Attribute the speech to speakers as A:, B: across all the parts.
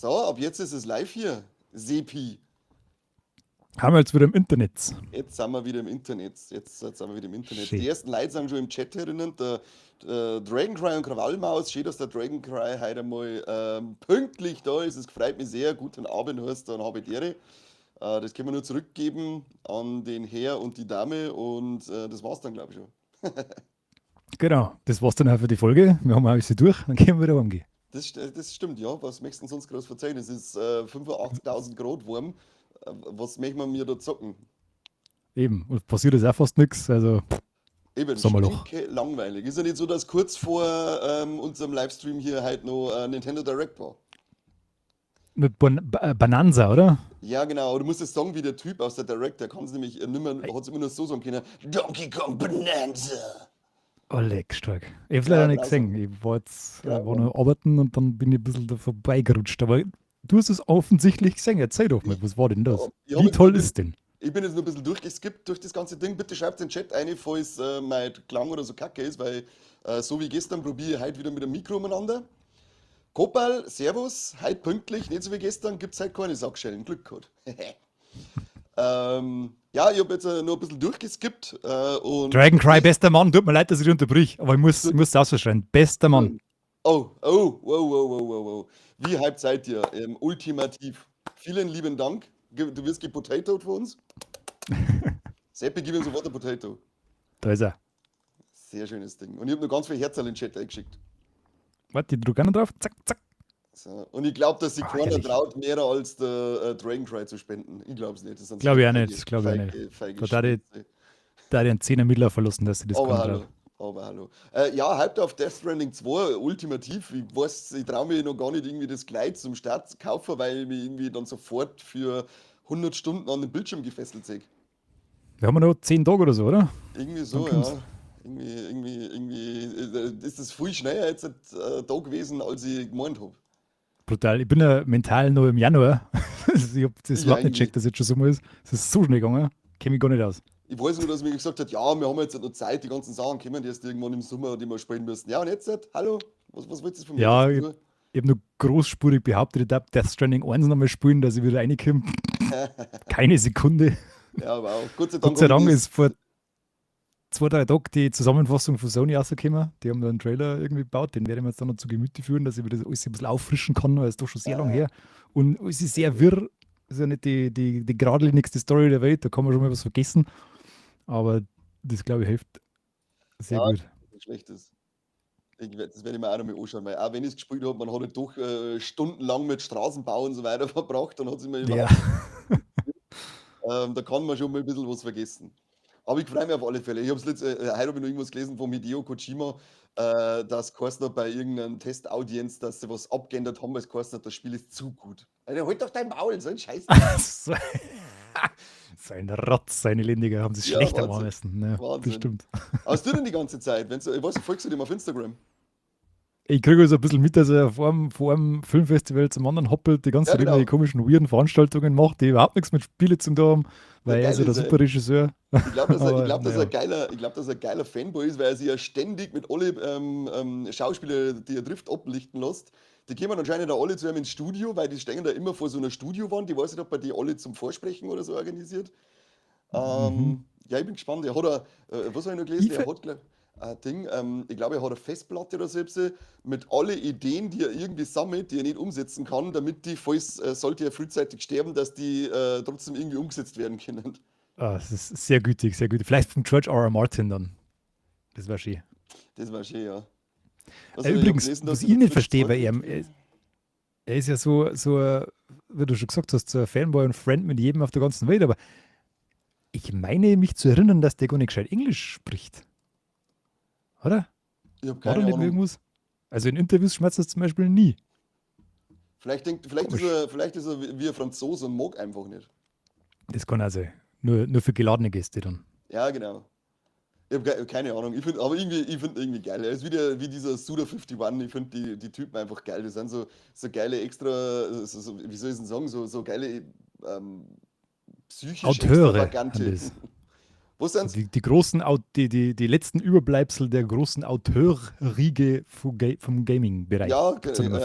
A: So, ab jetzt ist es live hier. Sepi.
B: Haben wir jetzt wieder im Internet.
A: Jetzt sind wir wieder im Internet. Jetzt sind wir wieder im Internet.
B: Schön.
A: Die ersten Leute sind schon im Chat herinnen. Der Dragon Cry und Krawallmaus. Schön, dass der Dragon Cry heute einmal pünktlich da ist. Es freut mich sehr. Guten Abend, heißt dann habe ich die Ehre. Das können wir nur zurückgeben an den Herr und die Dame. Und das war's dann, glaube ich, schon.
B: Genau, das war's dann auch für die Folge. Wir haben alles durch, dann können wir wieder heimgehen.
A: Das stimmt, ja. Was möchtest du denn sonst groß verzeihen? Es ist 85.000 Grad warm. Was möchten wir mir da zocken?
B: Eben, und passiert ist auch fast nichts. Also,
A: Eben,
B: Sommerloch.
A: stinke langweilig. Ist ja nicht so, dass kurz vor unserem Livestream hier halt noch Nintendo Direct war.
B: Mit Bananza, oder?
A: Ja, genau. Aber du musst es sagen, wie der Typ aus der Direct, der kann es nämlich nimmer, hat es immer nur so sagen können: Donkey Kong Bananza!
B: Oh, leck, stark. Ich hab's
A: Ja,
B: leider nicht
A: genau so.
B: gesehen. Ich war jetzt
A: Genau.
B: war noch arbeiten und dann bin ich ein bisschen da vorbeigerutscht. Aber du hast es offensichtlich gesehen. Erzähl doch mal, was war denn das?
A: Ja, ich hab
B: Wie
A: jetzt
B: toll
A: nur-
B: ist denn?
A: Ich bin jetzt nur ein bisschen durchgeskippt durch das ganze Ding. Bitte schreibt in den Chat ein, falls mein Klang oder so kacke ist, weil so wie gestern probiere ich heute wieder mit dem Mikro umeinander. Kopal, Servus, heute pünktlich, nicht so wie gestern, gibt es heute keine Sackschellen. Glück gehabt. Ja, ich habe jetzt nur ein bisschen durchgeskippt und.
B: Dragon Cry, bester Mann. Tut mir leid, dass ich dich unterbrich, aber ich muss es ausschreien. Bester Mann.
A: Oh, wow. Wie hyped seid ihr? Ultimativ. Vielen lieben Dank. Du wirst gepotatoed von uns. Seppi, gib ihm sofort ein Potato.
B: Da ist er.
A: Sehr schönes Ding. Und ich habe noch ganz viel Herzerl in den Chat eingeschickt.
B: Warte, ich drücke auch noch drauf. Zack, zack.
A: So. Und ich glaube, dass sich
B: Ah,
A: keiner
B: herrlich.
A: traut, mehr als der Dragon Cry zu spenden. Ich glaube es nicht. Das sind so
B: Glaub ich auch
A: feige,
B: nicht, glaub ich auch nicht.
A: feige
B: Da darf ich
A: Scheiße.
B: Da ich einen Zehner Mittler verlassen, dass sie das
A: Aber
B: kann.
A: hallo. Aber hallo. Ja, hyped auf Death Stranding 2, ultimativ. Ich weiß, ich traue mich noch gar nicht irgendwie das gleich zum Start zu kaufen, weil ich mich irgendwie dann sofort für 100 Stunden an den Bildschirm gefesselt sehe.
B: Wir haben ja noch 10 Tage oder so, oder?
A: Irgendwie so,
B: Dann kommt's.
A: ja. Irgendwie ist das viel schneller jetzt da gewesen, als ich gemeint habe.
B: Brutal. Ich bin ja mental noch im Januar. Ich habe das
A: Ich
B: überhaupt nicht
A: eigentlich.
B: gecheckt, dass jetzt schon Sommer ist. Es ist so schnell gegangen. Kenne mich gar nicht aus.
A: Ich weiß nur, dass mir gesagt hat, ja, wir haben jetzt noch Zeit, die ganzen Sachen kommen erst irgendwann im Sommer, die wir spielen müssen. Ja, und jetzt, hallo, was willst du von mir?
B: Ja,
A: Was
B: ich,
A: tun?
B: ich habe nur großspurig behauptet, ich darf Death Stranding 1 nochmal spielen, dass ich wieder reinkomme. Keine Sekunde.
A: Ja, wow. Gott sei Dank
B: Gott sei
A: hab ich
B: Dank
A: das-
B: ist vor 2, 3 Tagen die Zusammenfassung von Sony rausgekommen. Die haben da einen Trailer irgendwie gebaut, den werde ich mir jetzt dann noch zu Gemüte führen, dass ich mir das alles ein bisschen auffrischen kann, weil es doch schon sehr lang her. Und es ist sehr wirr. Ist ja nicht die geradlinigste Story der Welt, da kann man schon mal was vergessen. Aber das, glaube ich, hilft sehr
A: Ja,
B: gut.
A: nicht schlecht ist. Das werde ich mir auch noch mal anschauen, weil auch wenn ich es gespielt habe, man hat halt doch stundenlang mit Straßenbau und so weiter verbracht, dann hat sich mir überhaupt da kann man schon mal ein bisschen was vergessen. Aber ich freue mich auf alle Fälle. Ich habe heute habe ich noch irgendwas gelesen vom Hideo Kojima, dass geheißen hat bei irgendeinem Testaudienz, dass sie was abgeändert haben, weil es geheißen hat, das Spiel ist zu gut. Alter, halt doch dein Maul, so ein Scheiß.
B: So ein Rotz, seine Elendiger, haben sie es
A: Ja,
B: schlechter machen
A: Wahnsinn.
B: müssen. Ja,
A: Wahnsinn.
B: bestimmt.
A: Aber was tut denn die ganze Zeit? Wenn's, ich weiß nicht, folgst du dem auf Instagram?
B: Ich kriege so ein bisschen mit, dass er vor einem Filmfestival zum anderen hoppelt, die ganze
A: Ja,
B: Zeit
A: genau.
B: irgendwelche komischen, weirden Veranstaltungen macht, die überhaupt nichts mit Spiele zu tun haben, weil
A: Ja,
B: er ist ja
A: geil
B: der
A: ist er.
B: super Regisseur.
A: Ich
B: Aber,
A: glaub, dass er
B: naja.
A: geiler, ich glaub, dass er ein geiler Fanboy ist, weil er sich ja ständig mit alle Schauspieler, die er trifft, ablichten lässt. Die kommen anscheinend auch alle zu ihm ins Studio, weil die stehen da immer vor so einer Studiowand. Ich weiß nicht, ob er die alle zum Vorsprechen oder so organisiert. Ja, ich bin gespannt. Er hat was habe ich noch gelesen?
B: Ich
A: Er hat glaub, ein Ding, ich glaube, er hat eine Festplatte oder so etwas mit alle Ideen, die er irgendwie sammelt, die er nicht umsetzen kann, damit die, falls sollte er frühzeitig sterben, dass die trotzdem irgendwie umgesetzt werden können.
B: Ah, das ist sehr gütig, sehr gütig. Vielleicht von George R. R. Martin dann. Das wäre schön.
A: Das war schön, ja. Was
B: Äh,
A: hab ich
B: übrigens,
A: gelesen, dass
B: was
A: sie
B: ich
A: der
B: nicht
A: Twitch
B: verstehe bei
A: 2
B: ihm, er ist ja so, wie du schon gesagt hast, so ein Fanboy und Friend mit jedem auf der ganzen Welt, aber ich meine mich zu erinnern, dass der gar nicht gescheit Englisch spricht. Oder?
A: Ich habe
B: War da
A: keine
B: nicht
A: Ahnung.
B: irgendwas? Also in Interviews schmerzt das zum Beispiel nie.
A: Vielleicht ist
B: Komisch.
A: er, vielleicht ist er wie ein Franzose und mag einfach nicht.
B: Das kann also nur für geladene Gäste dann.
A: Ja, genau. Ich habe keine Ahnung. Ich finde, aber irgendwie, ich finde irgendwie geil. Er ist wieder wie dieser Suda 51. Ich finde die Typen einfach geil. Die sind so geile extra, so, wie soll ich denn sagen, so geile psychisch
B: Auteure
A: extravagante.
B: sind das.
A: Wo sind's?
B: Die großen, die letzten Überbleibsel der großen Auteurriege vom Gaming-Bereich.
A: Ja, ja,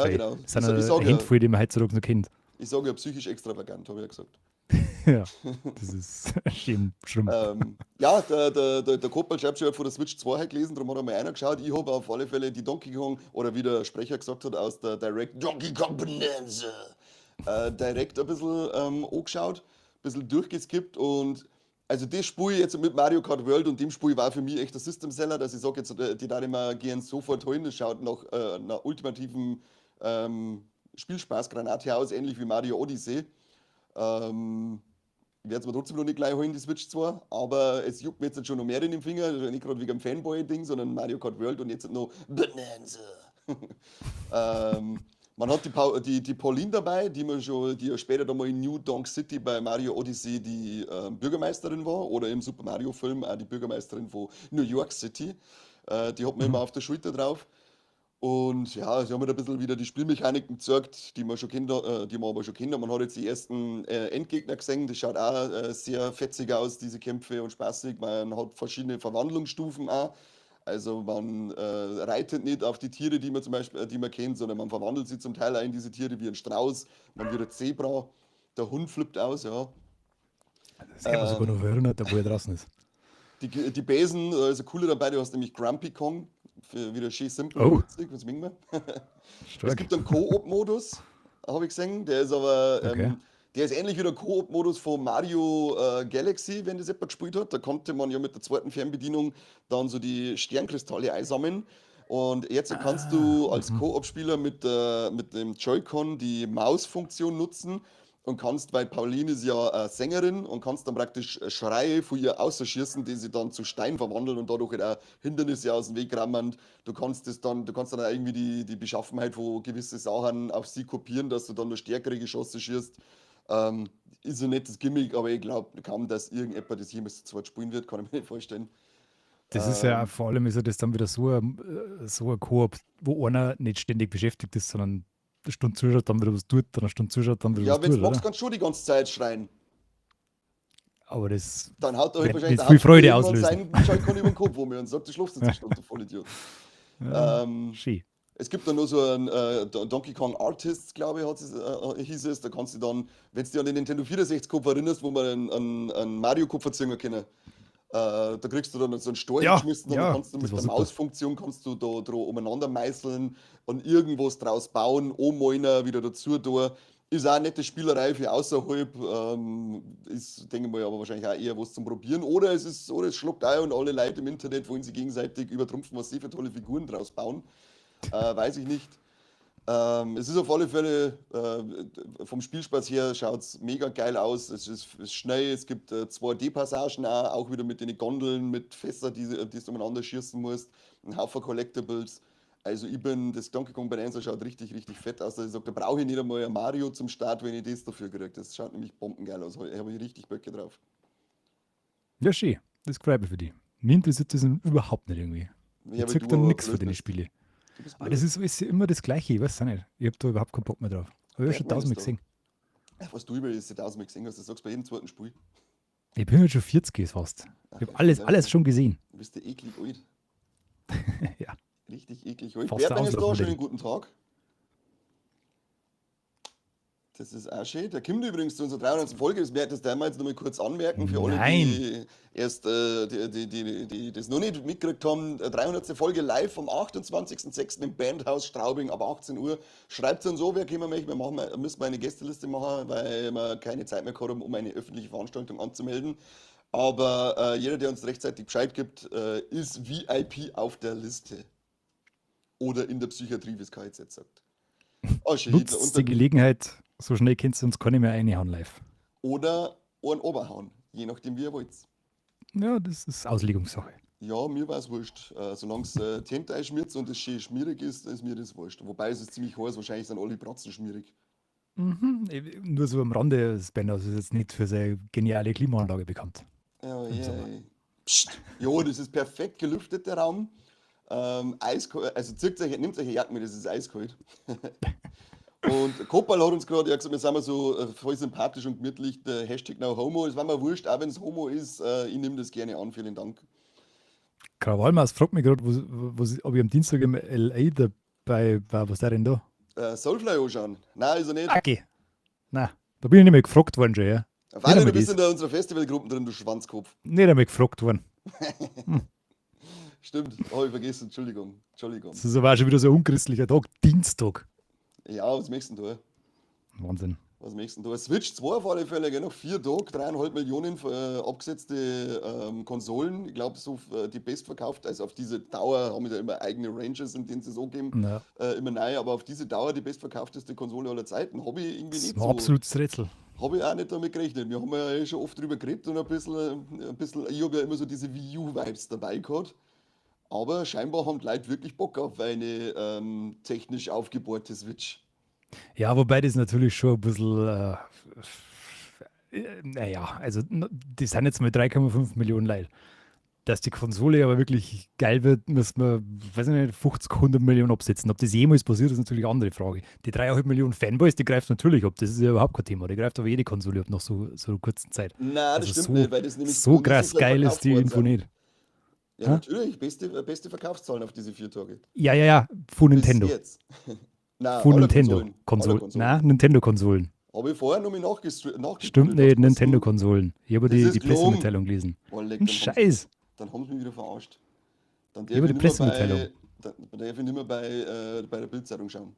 A: genau.
B: Das sind eine Handvoll, die man heutzutage noch kennt.
A: Ich sage ja psychisch extravagant, habe ich ja gesagt.
B: Ja, das ist schön schlimm.
A: Ja, der Koppel schreibt schon, von der Switch 2 halt gelesen, darum hat er mal einer geschaut. Ich habe auf alle Fälle die Donkey Kong, oder wie der Sprecher gesagt hat, aus der Direct Donkey Kong Bonanza Direct ein bisschen angeschaut, ein bisschen durchgeskippt und also das Spiel jetzt mit Mario Kart World und dem Spiel war für mich echt der System Seller, dass ich sage, jetzt, die da immer gern sofort holen, das schaut nach ultimativen Spielspaßgranate aus, ähnlich wie Mario Odyssey. Ich werde es mir trotzdem noch nicht gleich holen, die Switch 2, aber es juckt mir jetzt schon noch mehr in den Finger, also nicht gerade wegen dem Fanboy-Ding, sondern Mario Kart World und jetzt noch Bonanza. Man hat die Pauline dabei, die ja später dann mal in New Donk City bei Mario Odyssey die Bürgermeisterin war oder im Super Mario Film auch die Bürgermeisterin von New York City. Die hat man immer auf der Schulter drauf. Und ja, sie haben halt ein bisschen wieder die Spielmechaniken gezeigt, die man schon kennt, die man aber schon kennt. Man hat jetzt die ersten Endgegner gesehen, das schaut auch sehr fetzig aus, diese Kämpfe und spaßig. Man hat verschiedene Verwandlungsstufen auch. Also man reitet nicht auf die Tiere, die man zum Beispiel, die man kennt, sondern man verwandelt sie zum Teil auch in diese Tiere wie ein Strauß, man wird ein Zebra, der Hund flippt aus, ja.
B: Das hätte man sogar noch erinnert, obwohl er draußen ist.
A: Die Besen, da ist ein cooler dabei, du hast nämlich Grumpy Kong, für wieder schön simpel und witzig, was mögen wir? Es gibt einen Koop-Modus, habe ich gesehen, der ist aber, der ist ähnlich wie der Koop-Modus von Mario Galaxy, wenn das jemand gespielt hat. Da konnte man ja mit der zweiten Fernbedienung dann so die Sternkristalle einsammeln. Und jetzt kannst du als Koop-Spieler mit dem Joy-Con die Maus-Funktion nutzen und kannst, weil Pauline ist ja Sängerin und kannst dann praktisch Schreie von ihr ausschießen, die sie dann zu Stein verwandeln und dadurch halt auch Hindernisse aus dem Weg rammen. Du kannst dann auch irgendwie die Beschaffenheit von gewissen Sachen auf sie kopieren, dass du dann noch stärkere Geschosse schießt. Ist ein nettes Gimmick, aber ich glaube kaum, dass irgendjemand das jemals zu zweit spielen wird, kann ich mir nicht vorstellen.
B: Das ist ja vor allem ist ja das dann wieder so ein Koop, wo einer nicht ständig beschäftigt ist, sondern eine Stunde zuschaut, dann wieder was tut, dann eine Stunde zuschaut, dann wieder
A: ja,
B: was
A: tut,
B: oder?
A: Wenn du magst, kannst du schon die ganze Zeit schreien.
B: Aber das
A: dann haut er halt wahrscheinlich
B: viel Freude auslösen.
A: Seinen Joy-Con über den Kopf um und sagt, du schlafst jetzt eine Stunde, du Vollidiot.
B: Ja, schön.
A: Es gibt dann nur so einen Donkey Kong Artists, glaube ich, hieß es. Da kannst du dann, wenn du dich an den Nintendo 64-Kopf erinnerst, wo man einen Mario-Kopf verziehen können, da kriegst du dann so einen Storch geschmissen und dann kannst du mit der Mausfunktion kannst du da umeinander meißeln und irgendwas draus bauen, Omeiner wieder dazu da. Ist auch eine nette Spielerei für außerhalb, ist, denke ich mal, aber wahrscheinlich auch eher was zum Probieren. Oder es schluckt auch und alle Leute im Internet wollen sie gegenseitig übertrumpfen, was sie für tolle Figuren draus bauen. Weiß ich nicht. Es ist auf alle Fälle, vom Spielspaß her schaut es mega geil aus. Es ist schnell, es gibt 2D-Passagen auch wieder mit den Gondeln, mit Fässer, die du umeinander schießen musst, ein Haufen Collectibles. Also das Donkey Kong Bonanza schaut richtig, richtig fett aus. Also ich sag, da brauche ich nicht einmal ein Mario zum Start, wenn ich das dafür kriege. Das schaut nämlich bombengeil aus. Da habe ich richtig Böcke drauf.
B: Ja, schön. Das freut mich für dich. Mir interessiert das überhaupt nicht irgendwie.
A: Ja,
B: ich zeig da nichts von den Spielen. Aber das ist immer das Gleiche, ich weiß es auch nicht. Ich habe da überhaupt keinen Bock mehr drauf. Habe ich ja schon tausendmal gesehen.
A: Ja, was du über das tausendmal gesehen hast, das sagst du bei jedem zweiten Spiel.
B: Ich bin jetzt schon 40 fast. Ich habe alles schon gesehen.
A: Du bist ja eklig alt.
B: Ja.
A: Richtig eklig alt. Bertmann ist da, schönen guten Tag. Das ist auch schön. Der kommt übrigens zu unserer 300. Folge. Das werde ich jetzt noch mal kurz anmerken für alle, die erst die das noch nicht mitgekriegt haben. 300. Folge live am 28.06. im Bandhaus Straubing ab 18 Uhr. Schreibt uns so, wer kommen möchte. Wir müssen eine Gästeliste machen, weil wir keine Zeit mehr gehabt haben, um eine öffentliche Veranstaltung anzumelden. Aber jeder, der uns rechtzeitig Bescheid gibt, ist VIP auf der Liste. Oder in der Psychiatrie, wie es KIZ sagt.
B: Oh, schön. Nutzt die Gelegenheit. So schnell könnt ihr uns keine mehr reinhauen live.
A: Oder einen oberhauen, je nachdem, wie ihr wollt.
B: Ja, das ist Auslegungssache.
A: Ja, mir war es wurscht. Solange es Hemd einschmiert und es schön schmierig ist, ist mir das wurscht. Wobei es ist ziemlich heiß, wahrscheinlich sind alle Bratzen schmierig.
B: Mhm. Nur so am Rande, das Bandhaus ist jetzt nicht für seine geniale Klimaanlage bekannt.
A: Ja, ja. Psst. Jo, das ist perfekt gelüftet, der Raum. Eiskalt, also nehmt euch eine Jacke mit, das ist eiskalt. Und Koppel hat uns gerade, er hat gesagt, wir sind mal so voll sympathisch und gemütlich, der #NoHomo. Es war mir wurscht, auch wenn es Homo ist, ich nehme das gerne an, vielen Dank.
B: Krawallmaus fragt mich gerade, ob ich am Dienstag im LA dabei war. Was ist der denn da?
A: Soulfly anschauen. Nein, ist er nicht.
B: Okay. Nein, da bin ich nicht mehr gefragt worden schon, ja.
A: Auf alle, du bist in der unserer Festivalgruppen drin, du Schwanzkopf.
B: Nicht einmal gefragt worden.
A: Stimmt, habe ich vergessen, Entschuldigung. Entschuldigung.
B: Das war schon wieder so ein unchristlicher Tag, Dienstag.
A: Ja, was möchtest du denn da?
B: Wahnsinn.
A: Was möchtest du da? Switch 2 auf alle Fälle, gell, noch 4 Tage, 3,5 Millionen abgesetzte Konsolen. Ich glaube, so die bestverkauft, also auf diese Dauer haben wir ja immer eigene Ranges, in denen sie so geben, immer neu, aber auf diese Dauer die bestverkaufteste Konsole aller Zeiten, habe ich irgendwie
B: Das
A: nicht
B: war
A: so.
B: absolutes Rätsel.
A: Habe ich auch nicht damit gerechnet. Wir haben ja eh schon oft drüber geredet und ein bisschen, ich habe ja immer so diese Wii U-Vibes dabei gehabt. Aber scheinbar haben die Leute wirklich Bock auf eine technisch aufgebohrte Switch.
B: Ja, wobei das natürlich schon ein bisschen, naja, also die sind jetzt mal 3,5 Millionen Leute. Dass die Konsole aber wirklich geil wird, müssen wir, weiß ich nicht, 50, 100 Millionen absetzen. Ob das jemals passiert, ist natürlich eine andere Frage. Die 3,5 Millionen Fanboys, die greift natürlich ab. Das ist ja überhaupt kein Thema. Die greift aber jede Konsole ab nach so kurzer Zeit.
A: Nein, das
B: Also
A: stimmt
B: so,
A: nicht, weil das nämlich
B: so
A: noch nicht
B: krass
A: so viel
B: geil ist
A: verkauft
B: die
A: worden
B: Info
A: sind.
B: nicht.
A: Ja,
B: Hä?
A: natürlich, beste Verkaufszahlen auf diese 4 Tage.
B: Ja, von
A: Bis
B: Nintendo.
A: jetzt. Nein,
B: Von
A: aller
B: Nintendo.
A: Konsolen. Aller
B: Konsolen.
A: Konsolen.
B: Nein, Nintendo-Konsolen.
A: Habe ich vorher noch mal
B: Stimmt
A: nachgegoogelt.
B: nicht,
A: Was
B: Nintendo-Konsolen. Ich habe
A: Das
B: die,
A: ist
B: die
A: gelogen.
B: Pressemitteilung gelesen.
A: Oh, leck,
B: Ein
A: dann haben sie,
B: Scheiß.
A: dann haben sie mich wieder verarscht. Dann
B: Ich
A: darf
B: habe
A: ich
B: die
A: nicht mehr
B: Pressemitteilung.
A: bei, dann darf ich nicht mehr bei der Bildzeitung schauen.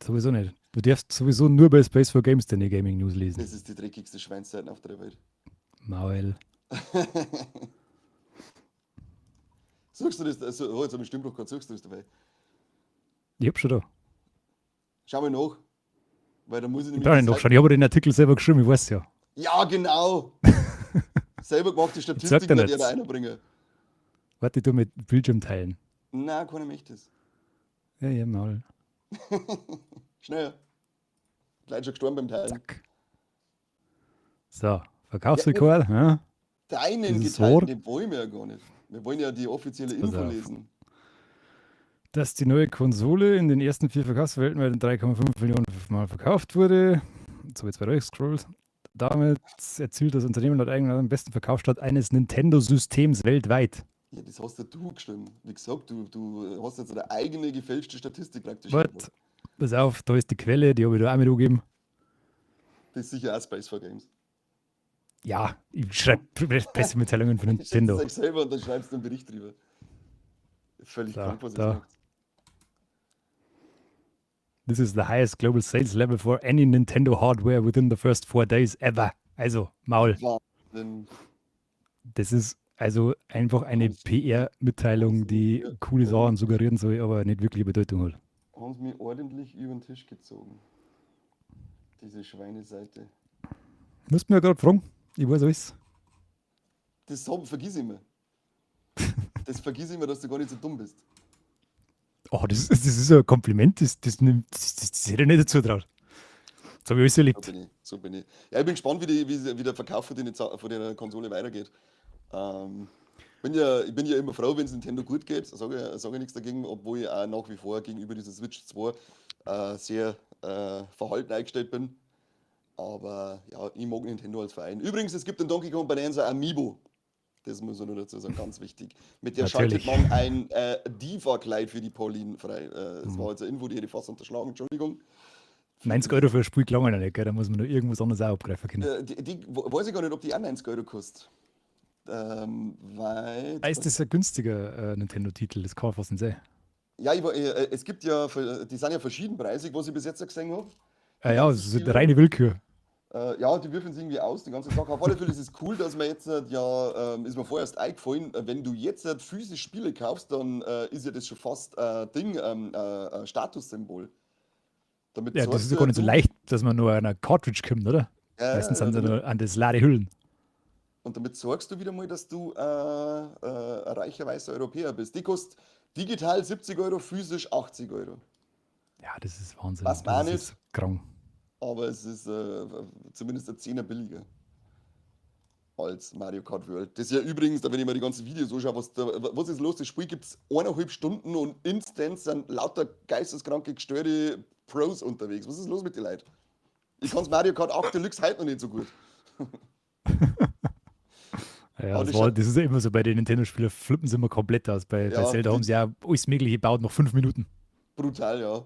B: Sowieso nicht. Du darfst sowieso nur bei Space for Games deine Gaming News lesen.
A: Das ist die dreckigste Schweinsseite auf der Welt.
B: Maul.
A: Suchst du das? Also, oh, jetzt habe ich Stimmbruch gehabt. Suchst du das dabei?
B: Ich hab schon da.
A: Schau mal nach. Weil da muss ich
B: Ich
A: nämlich
B: brauche
A: die
B: nicht
A: Seite.
B: nachschauen. Ich habe den Artikel selber geschrieben, ich weiß ja.
A: Ja, genau. Selber gemachte
B: Ich sag
A: Statistik
B: dir
A: werde ich
B: nicht.
A: da reinbringen.
B: Warte, ich tu mit Bildschirm teilen.
A: Nein, keiner möchte es.
B: Ja, Maul.
A: Schnell. Gleich schon gestorben beim Teilen.
B: Zack. So, Verkaufsrekord. Ja.
A: Deinen
B: Das ist
A: geteilten,
B: wahr.
A: den wollen wir ja gar nicht. Wir wollen ja die offizielle
B: Pass
A: Info
B: auf.
A: lesen.
B: Dass die neue Konsole in den ersten vier Verkaufswelten 3,5 Millionen Mal verkauft wurde. So, jetzt weiter durchgescrollt. Damit erzielt das Unternehmen laut eigenem den besten Verkaufsstart eines Nintendo-Systems weltweit.
A: Ja, das hast ja du geschrieben. Wie gesagt, du hast jetzt eine eigene gefälschte Statistik praktisch
B: Warte,
A: gemacht.
B: pass auf, da ist die Quelle, die habe ich da auch mit angegeben.
A: Das ist sicher auch Space for Games.
B: Ja, ich schreibe Pressemitteilungen von
A: Ich schätze
B: Nintendo.
A: es euch selber und dann schreibst du einen Bericht drüber. Völlig
B: Da,
A: krank, was ihr
B: da.
A: macht.
B: This is the highest global sales level for any Nintendo hardware within the first 4 days ever. Also, Maul.
A: Wahnsinn.
B: Das ist also einfach eine PR-Mitteilung, die coole Sachen suggerieren soll, aber nicht wirklich Bedeutung hat.
A: Haben sie mich ordentlich über den Tisch gezogen. Diese Schweineseite.
B: Musst mir ja gerade fragen. Ich weiß alles.
A: Das vergiss ich immer. Das vergiss ich immer, dass du gar nicht so dumm bist.
B: Oh, das ist ein Kompliment. Das hätte ich nicht dazu traut. Das habe ich alles
A: So
B: erlebt.
A: bin ich. So bin ich. Ja, ich bin gespannt, wie der Verkauf von der Konsole weitergeht. Ich bin ja immer froh, wenn es Nintendo gut geht. Sage ich nichts dagegen, obwohl ich auch nach wie vor gegenüber dieser Switch 2 sehr verhalten eingestellt bin. Aber ja, ich mag Nintendo als Verein. Übrigens, es gibt den Donkey Kong Bananza Amiibo. Das muss ich nur dazu sagen, ganz wichtig. Mit der
B: Natürlich.
A: schaltet man ein Diva-Kleid für die Pauline frei. Es war jetzt eine Info, die hätte ich fast unterschlagen, Entschuldigung.
B: 90 € für ein Spiel gelangen noch nicht, gell? Da muss man nur irgendwas anderes auch abgreifen können.
A: Die weiß ich gar nicht, ob die auch 90 Euro kostet. Weil.
B: Ah, ist das ein günstiger Nintendo-Titel? Das kann man fast nicht sehen.
A: Ja, es gibt ja, die sind ja verschiedenpreisig, was ich bis jetzt gesehen habe.
B: Ah, ja, das ist reine Willkür.
A: Ja, die würfeln es irgendwie aus, die ganze Sache. Auf alle Fälle ist es cool, dass man jetzt, ja, ist mir vorher erst eingefallen, wenn du jetzt physisch Spiele kaufst, dann ist ja das schon fast Ding, Statussymbol. Damit
B: Ja, das
A: zeigst
B: ist ja
A: du
B: gar nicht so
A: du-
B: leicht, dass man nur an einer Cartridge kommt, oder?
A: Ja,
B: Meistens
A: ja,
B: sind sie
A: damit,
B: nur an das leere Hüllen.
A: Und damit sorgst du wieder mal, dass du ein reicher weißer Europäer bist. Die kostet digital 70 Euro, physisch 80 Euro.
B: Ja, das ist Wahnsinn.
A: Was
B: Das
A: man
B: ist
A: nicht.
B: krank.
A: Aber es ist zumindest ein Zehner billiger als Mario Kart World. Das ist ja übrigens, da wenn ich mir die ganzen Videos anschaue, was ist los? Das Spiel gibt es 1,5 Stunden und instant sind lauter geisteskranke, gestörte Pros unterwegs. Was ist los mit den Leuten? Ich kann's Mario Kart 8 Deluxe heute noch nicht so gut.
B: Ja, das ist ja immer so, bei den Nintendo-Spielen flippen sie immer komplett aus. Bei Zelda haben sie ja alles Mögliche gebaut, noch 5 Minuten.
A: Brutal, ja.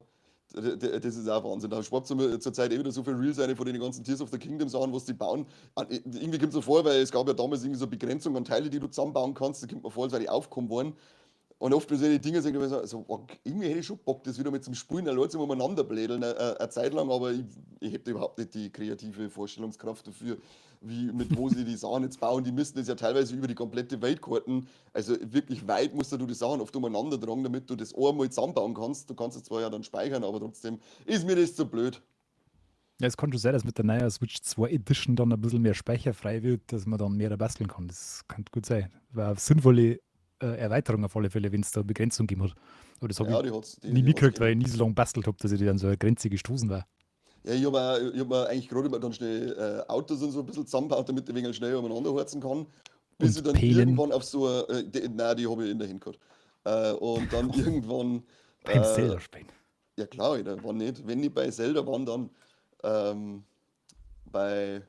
A: Das ist auch Wahnsinn. Da schwappt zur Zeit eh wieder so viel Reels rein von den ganzen Tears of the Kingdom Sachen, was die bauen. Irgendwie kommt es so vor, weil es gab ja damals irgendwie so Begrenzung an Teile, die du zusammenbauen kannst. Da kommt mir vor, als wäre die aufgekommen worden. Und oft, wenn solche Dinge sind, ich so, oh, irgendwie hätte ich schon Bock, das wieder mit zum Spielen, allein zum umeinander blädeln, eine Zeit lang, aber ich hab da überhaupt nicht die kreative Vorstellungskraft dafür, wie, mit wo sie die Sachen jetzt bauen. Die müssen das ja teilweise über die komplette Welt karten. Also wirklich weit musst du die Sachen oft umeinander tragen, damit du das einmal zusammenbauen kannst. Du kannst es zwar ja dann speichern, aber trotzdem ist mir das zu blöd.
B: Ja, es kann schon sein, dass mit der neuen Switch 2 Edition dann ein bisschen mehr Speicher frei wird, dass man dann mehr basteln kann. Das kann gut sein. War eine sinnvolle Erweiterung auf alle Fälle, wenn es da Begrenzung gegeben hat. Aber das habe
A: Ja,
B: ich
A: die
B: nie
A: die hat's
B: mitgekriegt, weil
A: gegeben.
B: ich nie so lange bastelt habe, dass ich da an so eine Grenze gestoßen war.
A: Ja, ich hab mir eigentlich gerade immer dann schnell Autos und so ein bisschen zusammengebaut, damit ich ein wenig schnell umeinander heizen kann. Bis ich
B: Und
A: dann
B: Pelen
A: irgendwann auf so ein, nein, die habe ich in der Hand gehabt. Und dann irgendwann,
B: beim
A: äh,
B: Zelda-Spielen.
A: ja klar, Alter, wann nicht? Wenn nicht bei Zelda, wann dann? Ähm, bei,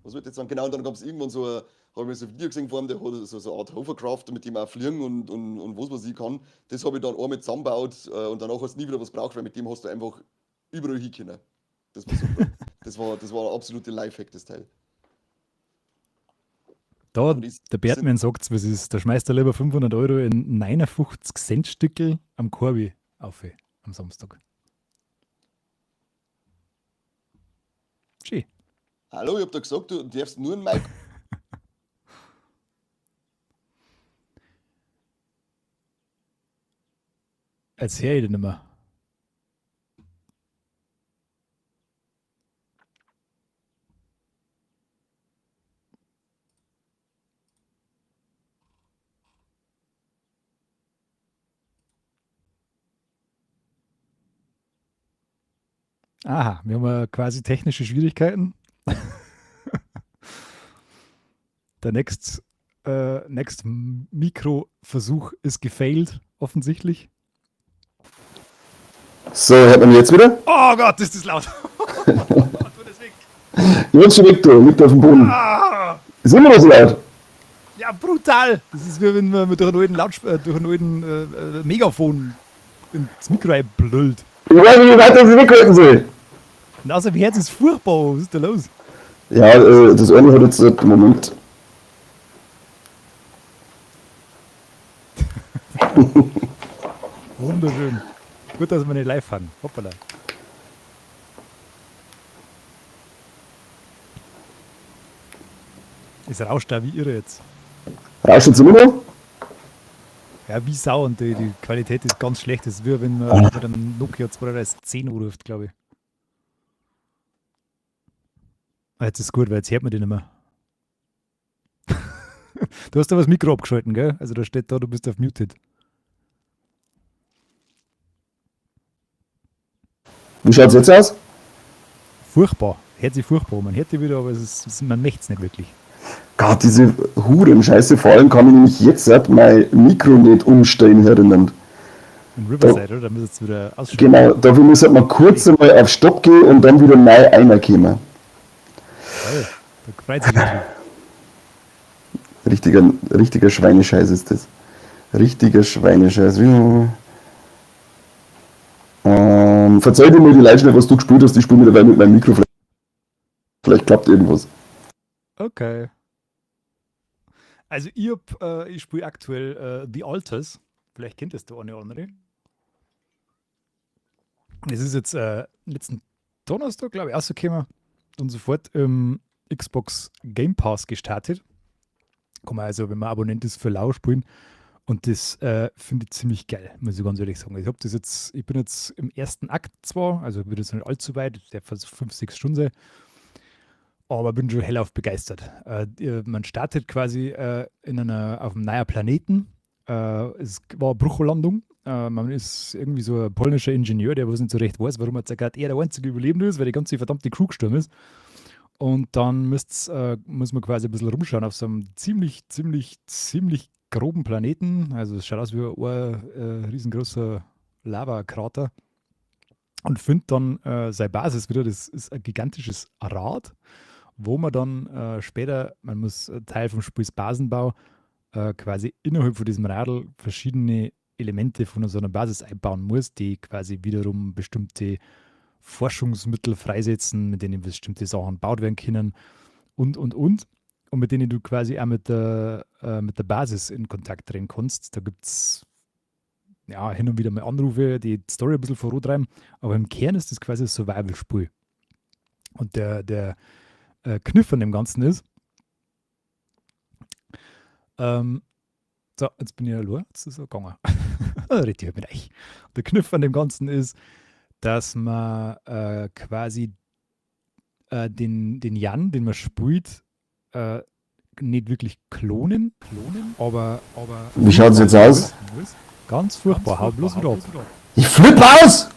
A: was würde ich jetzt sagen? Genau, und dann gab es irgendwann so ein, habe ich so ein Video gesehen von ihm, der hat so eine Art Hovercraft, mit dem auch fliegen und was weiß ich kann. Das habe ich dann einmal zusammengebaut und danach hast du nie wieder was braucht, weil mit dem hast du einfach überall hin können. Das war super. Das war ein absolute Lifehack, das Teil.
B: Da,
A: Aber die
B: der
A: sind,
B: Bertman sagt es, ist. Da schmeißt er lieber 500 Euro in 59 Cent Stückel am Korbi auf am Samstag. Schön.
A: Hallo, ich hab da gesagt, du darfst nur einen Mic.
B: Jetzt höre ich den nicht mehr. Aha, wir haben ja quasi technische Schwierigkeiten. Der next Mikroversuch ist gefailt, offensichtlich.
A: So, hört man mich jetzt wieder?
B: Oh Gott, ist das laut. Tu das weg.
A: Ich bin schon weg, du, liegt auf dem Boden.
B: Ah,
A: Ist immer noch so laut.
B: ja, brutal. Das ist wie wenn man mit durch einen alten, durch einen alten Megafon ins Mikro einblüllt.
A: Ich weiß nicht, wie weit das ich weghalten soll.
B: Und außerdem Herz ist furchtbar. Was ist da los?
A: Ja, das eine hat jetzt, Moment.
B: Wunderschön. Gut, dass wir nicht live fahren. Hoppala. Es rauscht da wie irre jetzt.
A: Rauscht jetzt immer noch?
B: Ja, wie Sau und die Qualität ist ganz schlecht. Das ist wie wenn man mit einem Nokia 3210 anruft, glaube ich. Ah, jetzt ist gut, weil jetzt hört man den nicht mehr. Du hast aber das Mikro abgeschalten, gell? Also da steht da, du bist auf Muted.
A: Wie schaut's jetzt aus?
B: Furchtbar. Hört sich furchtbar. Man hört die wieder, aber man möchte es nicht wirklich.
A: Gott, diese Huren-Scheiße, vor allem kann ich nämlich jetzt seit mein Mikro nicht umstellen herinnen.
B: In Riverside, oder? Da müsst ihr wieder ausschalten.
A: Genau, dafür muss halt mal kurz einmal auf Stopp gehen und dann wieder neu reinkommen.
B: Geil. Da freut sich der Typ.
A: Richtiger Schweinescheiß ist das. Richtiger Schweinescheiß. Verzeih dir mal die Leute schnell, was du gespielt hast. Ich spiele mittlerweile mit meinem Mikro. Vielleicht klappt irgendwas.
B: Okay. Also ich spiele aktuell The Alters. Vielleicht kennt das der eine oder andere. Es ist jetzt letzten Donnerstag, glaube ich, rausgekommen und sofort im Xbox Game Pass gestartet. Kann man also, wenn man Abonnent ist, für lau spielen. Und das finde ich ziemlich geil, muss ich ganz ehrlich sagen. Ich hab das jetzt, ich bin jetzt im ersten Akt zwar, also bin jetzt nicht allzu weit, der fast 5, 6 Stunden sein, aber bin schon hellauf begeistert. Man startet quasi auf einem neuen Planeten. Es war eine Bruchlandung. Man ist irgendwie so ein polnischer Ingenieur, der was nicht so recht weiß, warum jetzt gerade er der einzige Überlebende ist, weil die ganze verdammte Crew gestorben ist. Und dann muss man quasi ein bisschen rumschauen auf so einem ziemlich, ziemlich, ziemlich groben Planeten. Also es schaut aus wie ein riesengroßer Lavakrater. Und findet dann seine Basis wieder. Das ist ein gigantisches Rad, wo man dann später, man muss Teil vom Spiel ist Basenbau, quasi innerhalb von diesem Radl verschiedene Elemente von so einer Basis einbauen muss, die quasi wiederum bestimmte Forschungsmittel freisetzen, mit denen bestimmte Sachen gebaut werden können und, und, und. Und mit denen du quasi auch mit der Basis in Kontakt treten kannst. Da gibt es ja hin und wieder mal Anrufe, die die Story ein bisschen vorantreiben, aber im Kern ist das quasi ein Survival-Spiel. Und der Kniff an dem Ganzen ist, so, jetzt bin ich allein, jetzt ist er gegangen. Red ich halt mit euch. Der Kniff an dem Ganzen ist, dass man quasi den Jan, den man spielt, nicht wirklich klonen, aber
A: Wie schaut's jetzt aus?
B: Ganz furchtbar, hau bloß wieder ab.
A: Ich flippe aus!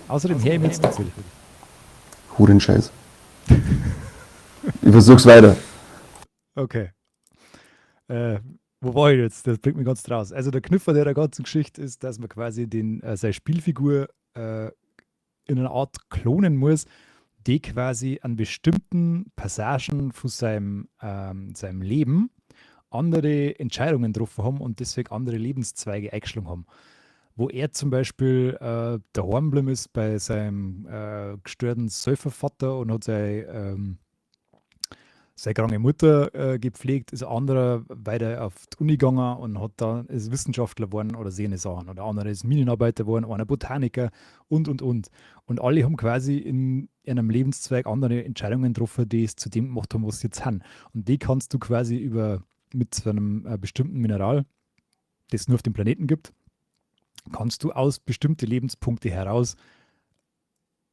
B: Außerdem her ich jetzt nicht viel.
A: Hurenscheiß. Ich versuch's weiter.
B: Okay. Wo war ich jetzt? Das bringt mich ganz raus. Also der Kniff an der ganzen Geschichte ist, dass man quasi seine Spielfigur in einer Art klonen muss, die quasi an bestimmten Passagen von seinem Leben andere Entscheidungen getroffen haben und deswegen andere Lebenszweige eingeschlagen haben. Wo er zum Beispiel daheim geblieben ist bei seinem gestörten Säufervater und hat seine kranke Mutter gepflegt, ist ein anderer weiter auf die Uni gegangen und hat dann, ist Wissenschaftler geworden oder sene Sachen. Oder anderer ist Minenarbeiter geworden, einer Botaniker und, und. Und alle haben quasi in einem Lebenszweig andere Entscheidungen getroffen, die es zu dem gemacht haben, was sie jetzt haben. Und die kannst du quasi mit so einem bestimmten Mineral, das es nur auf dem Planeten gibt, kannst du aus bestimmten Lebenspunkte heraus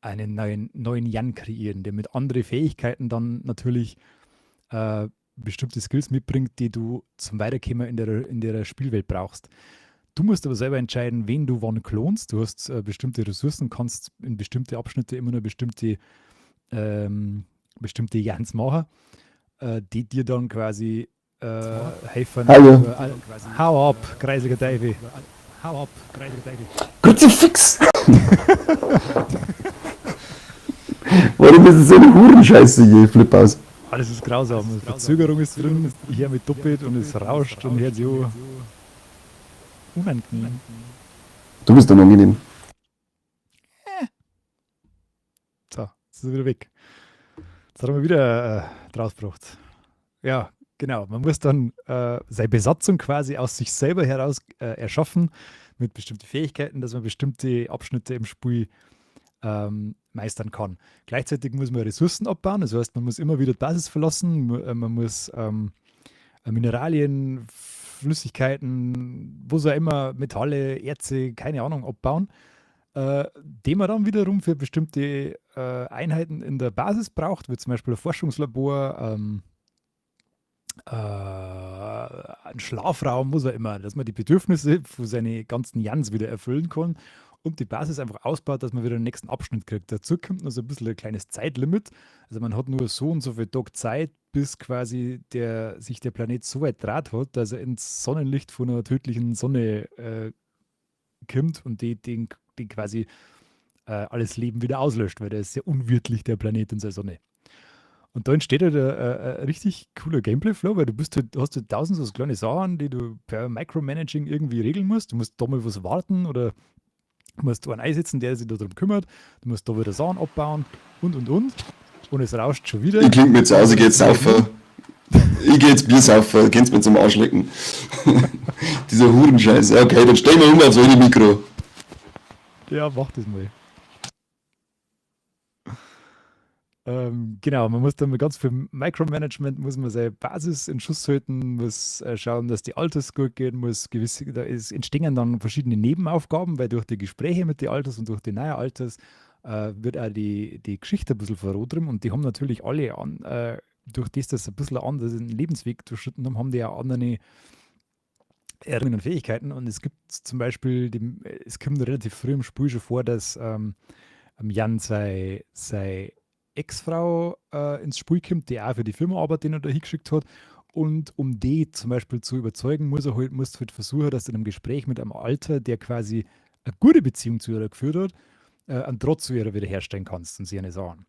B: einen neuen Jan kreieren, der mit anderen Fähigkeiten dann natürlich bestimmte Skills mitbringt, die du zum Weiterkommen in der Spielwelt brauchst. Du musst aber selber entscheiden, wen du wann klonst. Du hast bestimmte Ressourcen, kannst in bestimmte Abschnitte immer nur bestimmte Jans machen, die dir dann quasi helfen.
A: Hallo.
B: Hau ab, kreisiger Teufel. Hau ab, kreisiger Teufel.
A: Kruzifix! Warum ist es so eine Hurenscheiße hier? Ich flipp aus.
B: Alles ist grausam. Verzögerung ist drin, ich höre mich doppelt und es rauscht und hört sich an. Unangenehm.
A: Du bist unangenehm.
B: So, jetzt ist er wieder weg. Jetzt haben wir wieder drausgebracht. Ja, genau. Man muss dann seine Besatzung quasi aus sich selber heraus erschaffen mit bestimmten Fähigkeiten, dass man bestimmte Abschnitte im Spiel meistern kann. Gleichzeitig muss man Ressourcen abbauen, das heißt, man muss immer wieder die Basis verlassen, man muss Mineralien, Flüssigkeiten, was auch immer, Metalle, Erze, keine Ahnung, abbauen, die man dann wiederum für bestimmte Einheiten in der Basis braucht, wie zum Beispiel ein Forschungslabor, ein Schlafraum, was auch immer, dass man die Bedürfnisse von seinen ganzen Jans wieder erfüllen kann und die Basis einfach ausbaut, dass man wieder den nächsten Abschnitt kriegt. Dazu kommt noch so ein bisschen ein kleines Zeitlimit. Also man hat nur so und so viel Tag Zeit, bis quasi sich der Planet so weit draht hat, dass er ins Sonnenlicht von einer tödlichen Sonne kommt und die quasi alles Leben wieder auslöscht, weil der ist sehr unwirtlich, der Planet und seine Sonne. Und da entsteht halt ein richtig cooler Gameplay-Flow, weil du hast halt tausend so kleine Sachen, die du per Micromanaging irgendwie regeln musst. Du musst da mal was warten oder musst du einen einsetzen, der sich darum kümmert. Du musst da wieder Sachen abbauen und, und. Und es rauscht schon wieder.
A: Ich klink mir jetzt aus, ich geh jetzt saufen. Ich geh jetzt Bier saufen, kennst mir zum Arsch lecken. Dieser Hurenscheiß. Okay, dann stell mal um aufs eine Mikro.
B: Ja, mach das mal. Genau, man muss dann mit ganz viel Micromanagement, muss man seine Basis in Schuss halten, muss schauen, dass die Alters gut gehen, muss gewisse, da ist, entstehen dann verschiedene Nebenaufgaben, weil durch die Gespräche mit den Alters und durch die neuen Alters wird auch die Geschichte ein bisschen vorantrieben und die haben natürlich alle durch das, dass sie ein bisschen anderen Lebensweg durchschritten haben, haben die auch andere Erinnerungen und Fähigkeiten. Und es gibt zum Beispiel, es kommt relativ früh im Spiel schon vor, dass Jan sei Ex-Frau ins Spiel kommt, die auch für die Firma arbeitet, den er da hingeschickt hat. Und um die zum Beispiel zu überzeugen, muss halt versuchen, dass in einem Gespräch mit einem Alter, der quasi eine gute Beziehung zu ihr geführt hat, einen Draht zu ihr wiederherstellen kannst und sie eine Sachen.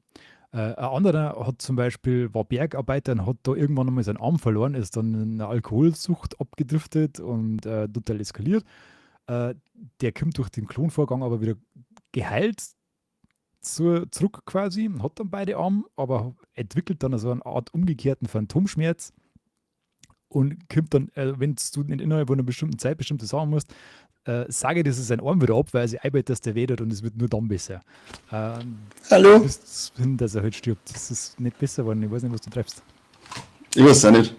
B: Ein anderer hat zum Beispiel, war Bergarbeiter und hat da irgendwann einmal seinen Arm verloren, ist dann in eine Alkoholsucht abgedriftet und total eskaliert. Der kommt durch den Klonvorgang aber wieder geheilt zurück quasi, hat dann beide Arme, aber entwickelt dann so eine Art umgekehrten Phantomschmerz und kommt dann, wenn du innerhalb von einer bestimmten Zeit bestimmte Sachen musst, sage, das ist sein Arm wieder ab, weil er sich einbildet, dass der weh tut und es wird nur dann besser.
A: Hallo?
B: Bis hin, dass er halt stirbt. Das ist nicht besser geworden. Ich weiß nicht, was du treibst.
A: Ich weiß auch nicht.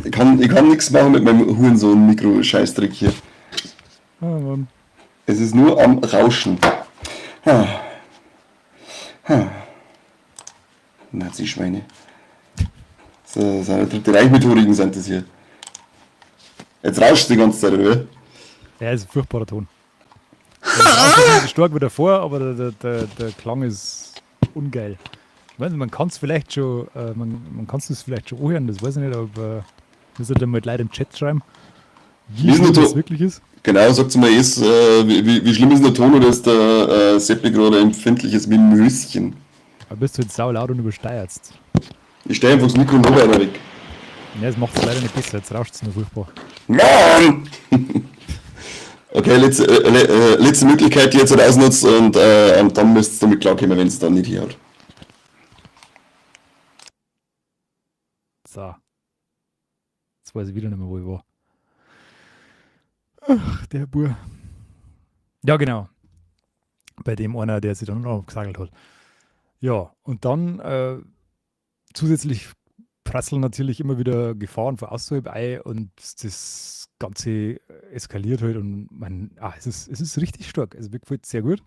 A: Ich kann nichts machen mit meinem Hurensohn-Mikro-Scheißdreck hier.
B: Oh Mann.
A: Es ist nur am Rauschen. Ah. Ah. Nazi-Schweine. So, so eine dritte Reich-Methodiken sind das hier. Jetzt rauscht die ganze Zeit, oder?
B: Ja, ist ein furchtbarer Ton. Der Rausch ist nicht so stark wie davor, aber der Klang ist ungeil. Ich weiß nicht, man kann es vielleicht schon, man kann es vielleicht schon anhören, das weiß ich nicht, aber müsst ihr dann mal leider im Chat schreiben, wie
A: Wie ist
B: schlimm
A: denn
B: das
A: der
B: wirklich ist.
A: Genau, sagt mal, wie schlimm ist denn der Ton oder ist der Seppi gerade empfindliches wie Möschen?
B: Aber bist du jetzt sau laut und übersteuerst.
A: Ich stelle einfach das Mikro noch weiter weg.
B: Ja, das macht es leider nicht besser, jetzt rauscht es nur furchtbar.
A: Mann! Okay, letzte Möglichkeit, die ich jetzt halt ausnutzt und dann müsst ihr damit klarkommen, wenn es dann nicht hier hat.
B: So. Jetzt weiß ich wieder nicht mehr, wo ich war. Ach, der Bub. Ja, genau. Bei dem einer, der sich dann noch gesagelt hat. Ja, und dann zusätzlich prasseln natürlich immer wieder Gefahren von außerhalb ein und das Ganze eskaliert halt und man, es ist richtig stark. Also mir gefällt es sehr gut.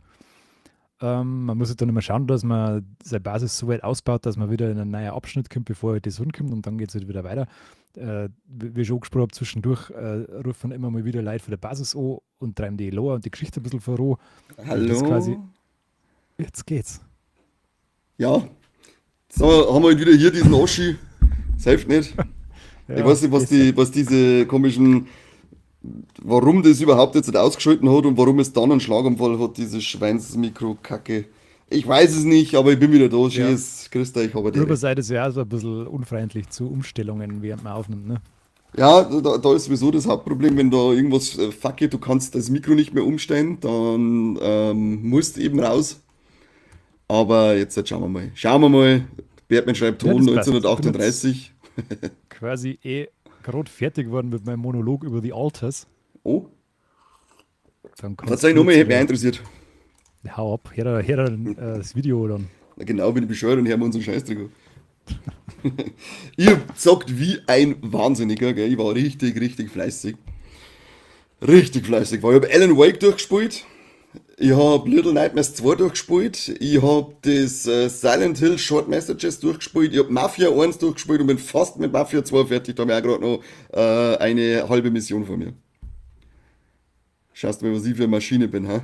B: Man muss halt dann immer schauen, dass man seine Basis so weit ausbaut, dass man wieder in einen neuen Abschnitt kommt, bevor halt die Sonne kommt und dann geht es halt wieder weiter. Wie ich schon angesprochen habe, zwischendurch rufen immer mal wieder Leute von der Basis an und treiben die Lore und die Geschichte ein bisschen voran. Also das
A: Hallo?
B: quasi, jetzt geht's.
A: Ja, so haben wir halt wieder hier diesen Oschi. Das hilft nicht.
B: Ja,
A: Ich weiß nicht, was
B: besser.
A: die, was diese komischen, warum das überhaupt jetzt nicht ausgeschalten hat und warum es dann einen Schlaganfall hat, diese Schweinsmikro-Kacke. Ich weiß es nicht, aber ich bin wieder da.
B: Ja.
A: Schönes, grüßt euch, habe die.
B: Riverside ist ja auch so ein bisschen unfreundlich zu Umstellungen, während man aufnimmt, ne?
A: Ja, da ist sowieso das Hauptproblem, wenn da irgendwas fuck it, du kannst das Mikro nicht mehr umstellen, dann musst du eben raus. Aber jetzt schauen wir mal. Schauen wir mal. Bertmann schreibt
B: Ja,
A: Ton
B: das passt. Ich bin jetzt
A: 1938.
B: quasi eh gerade fertig geworden mit meinem Monolog über The Alters.
A: Oh,
B: Dann kannst
A: verzeih
B: du
A: nochmal,
B: jetzt
A: hätte mich auch
B: wieder-
A: interessiert.
B: Hau ab, hör das Video dann.
A: Na genau, bin ich bescheuert und hör mir unseren Scheißdreck an. Ich hab gezockt wie ein Wahnsinniger, gell? Ich war richtig, richtig fleißig. Richtig fleißig war. Ich hab Alan Wake durchgespielt. Ich hab Little Nightmares 2 durchgespielt. Ich hab das Silent Hill Short Messages durchgespielt. Ich hab Mafia 1 durchgespielt und bin fast mit Mafia 2 fertig. Da hab ich auch gerade noch eine halbe Mission vor mir. Schaust mal, was ich für eine Maschine bin, ha?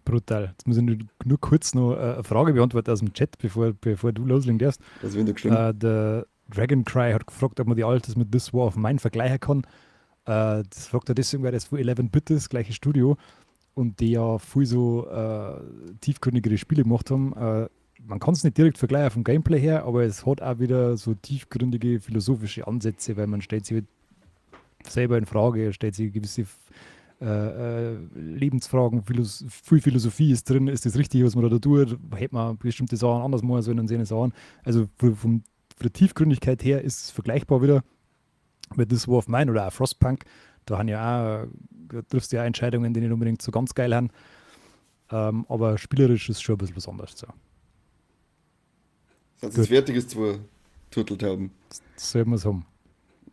B: Brutal. Jetzt muss ich nur kurz noch eine Frage beantworten aus dem Chat, bevor du loslegen darfst.
A: Das wird doch schlimm.
B: Der Dragon Cry hat gefragt, ob man die Alters mit This War of Mine vergleichen kann. Das fragt er deswegen, weil das von 11-Bit ist, gleiches Studio, und die ja viel so tiefgründigere Spiele gemacht haben. Man kann es nicht direkt vergleichen vom Gameplay her, aber es hat auch wieder so tiefgründige philosophische Ansätze, weil man stellt sich halt selber in Frage, stellt sich gewisse Lebensfragen, viel Philosophie ist drin, ist das richtig, was man da tut, hätte man bestimmte Sachen anders machen sollen und solche Sachen. Also von der Tiefgründigkeit her ist es vergleichbar wieder mit This War of Mine oder auch Frostpunk. Da haben ja auch, da triffst du ja auch Entscheidungen, die nicht unbedingt so ganz geil sind. Aber spielerisch ist schon ein bisschen was anderes. So.
A: Sind
B: Gut.
A: jetzt fertig, ist zwei Turteltauben.
B: Das sollten wir es haben.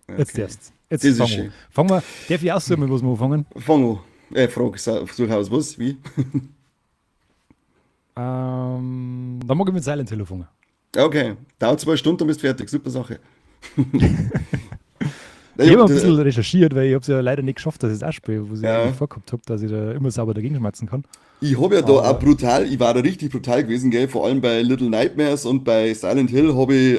B: Jetzt
A: Okay.
B: darfst. Jetzt
A: Das ist
B: fangen wir
A: schön.
B: an. Fangen wir, darf ich aussuchen, mit was wir anfangen?
A: Fang an. Frag, such aus, was? Wie?
B: Dann mag ich mit Silent Hill anfangen.
A: Okay, dauert 2 Stunden, dann bist du fertig. Super Sache.
B: Ich habe ein bisschen recherchiert, weil ich habe es ja leider nicht geschafft, dass ich es auch spiele, wo ich
A: Ja.
B: eigentlich vorgehabt habe, dass ich da immer sauber dagegen schmerzen kann.
A: Ich habe ja da
B: Aber-
A: auch brutal, ich war da richtig brutal gewesen, gell? Vor allem bei Little Nightmares und bei Silent Hill habe ich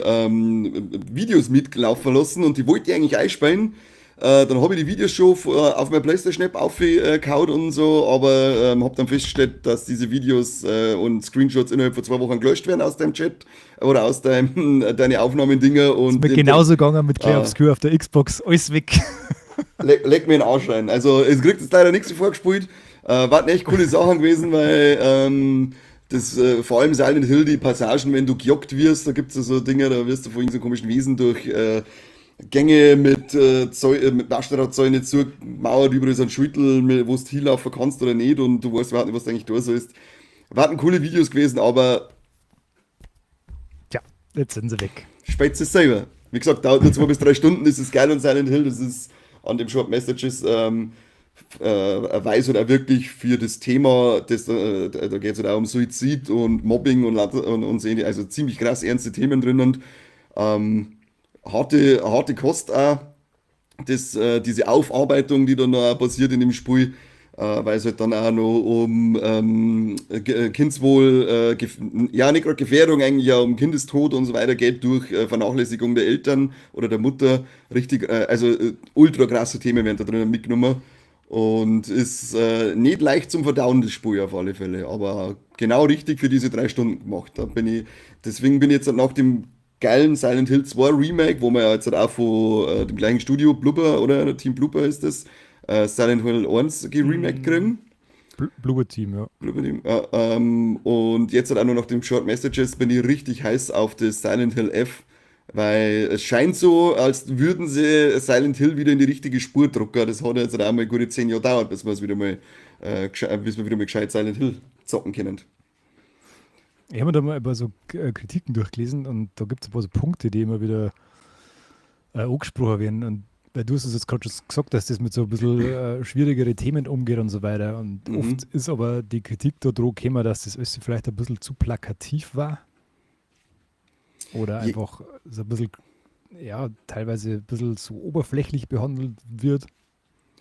A: Videos mitlaufen lassen und die wollte ich eigentlich einspielen. Dann habe ich die Videos schon auf meiner PlayStation-App aufgehauen und so, aber habe dann festgestellt, dass diese Videos und Screenshots innerhalb von 2 Wochen gelöscht werden aus deinem Chat oder aus deine Aufnahmen-Dinger.
B: Und ist mir genauso gegangen mit Clair Obscur auf der Xbox, alles weg.
A: Leck mir den Arsch rein. Also es kriegt jetzt leider nichts vorgespielt. Waren echt coole Sachen gewesen, weil das, vor allem Silent Hill, die Passagen, wenn du gejagt wirst, da gibt es so Dinge, da wirst du von irgendeinem komischen Wesen durch Gänge mit Maschendrahtzäune zugemauert, überall ist ein Schüttel, wo du hinlaufen kannst oder nicht und du weißt überhaupt nicht, was du eigentlich da sollst. Waren coole Videos gewesen, aber
B: Tja, jetzt sind sie weg.
A: Spielt es selber. Wie gesagt, dauert nur 2 bis 3 Stunden, das ist geil und Silent Hill, das ist an dem Short Messages weiß halt auch wirklich für das Thema, da geht es halt auch um Suizid und Mobbing und so, also ziemlich krass ernste Themen drin und harte, harte Kost auch, diese Aufarbeitung, die dann noch passiert in dem Spiel, weil es halt dann auch noch um Kindswohl, ja, nicht gerade Gefährdung, eigentlich ja um Kindestod und so weiter geht durch Vernachlässigung der Eltern oder der Mutter. Richtig, also ultra krasse Themen werden da drinnen mitgenommen. Und ist nicht leicht zum Verdauen, das Spiel auf alle Fälle, aber genau richtig für diese 3 Stunden gemacht. Deswegen bin ich jetzt nach dem geilen Silent Hill 2 Remake, wo man ja jetzt halt auch von dem gleichen Studio Bloober oder Team Bloober ist das, Silent Hill 1 geremaked kriegen.
B: Bloober Team, ja.
A: Bloober Team, ja, und jetzt halt auch nur nach dem Short Messages bin ich richtig heiß auf das Silent Hill F, weil es scheint so, als würden sie Silent Hill wieder in die richtige Spur drucken. Das hat jetzt halt auch mal gute 10 Jahre gedauert, bis wir wieder mal gescheit Silent Hill zocken können.
B: Ich habe mir da mal ein paar so Kritiken durchgelesen und da gibt es ein paar so Punkte, die immer wieder angesprochen werden. Und weil du hast es jetzt gerade schon gesagt, dass das mit so ein bisschen schwierigere Themen umgeht und so weiter. Und oft ist aber die Kritik da drauf gekommen, dass das alles vielleicht ein bisschen zu plakativ war. Oder einfach so ein bisschen, ja, teilweise ein bisschen so oberflächlich behandelt wird.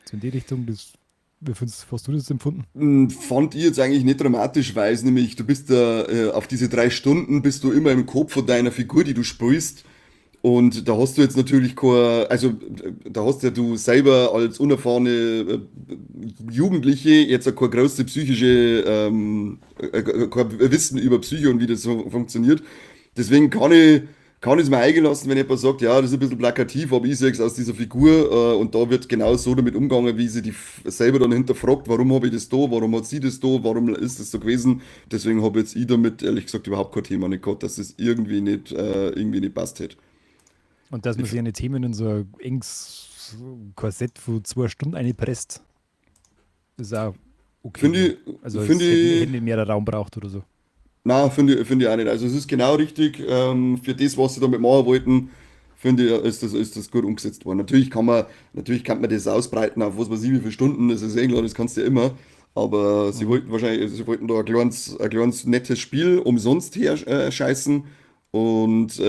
B: So in die Richtung, wie findest, hast du das empfunden?
A: Fand ich jetzt eigentlich nicht dramatisch, weil es nämlich, du bist da, auf diese 3 Stunden bist du immer im Kopf von deiner Figur, die du spielst. Und da hast du jetzt natürlich kein, also da hast ja du selber als unerfahrene Jugendliche jetzt auch keine große psychische, kein Wissen über Psyche und wie das so funktioniert. Deswegen kann ich es mir eingelassen, wenn jemand sagt, ja, das ist ein bisschen plakativ, aber ich sehe es aus dieser Figur und da wird genau so damit umgegangen, wie sie die selber dann hinterfragt, warum habe ich das da, warum hat sie das da, warum ist das so gewesen. Deswegen habe jetzt ich damit ehrlich gesagt überhaupt kein Thema nicht gehabt, dass es irgendwie nicht passt hätte.
B: Und dass man sich eine Themen in so ein enges Korsett von 2 Stunden einpresst, ist auch okay.
A: Finde
B: Ne?
A: ich,
B: Also
A: finde
B: es hätte
A: ich,
B: nicht mehr Raum braucht oder so.
A: na, finde ich auch nicht. Also es ist genau richtig, für das, was sie damit machen wollten, finde ich, ist das gut umgesetzt worden. Natürlich kann man das ausbreiten auf was weiß ich wie viele Stunden, das ist eh klar, das kannst du ja immer. Aber sie
B: Mhm.
A: wollten wahrscheinlich, sie wollten da ein kleines nettes Spiel umsonst her scheißen und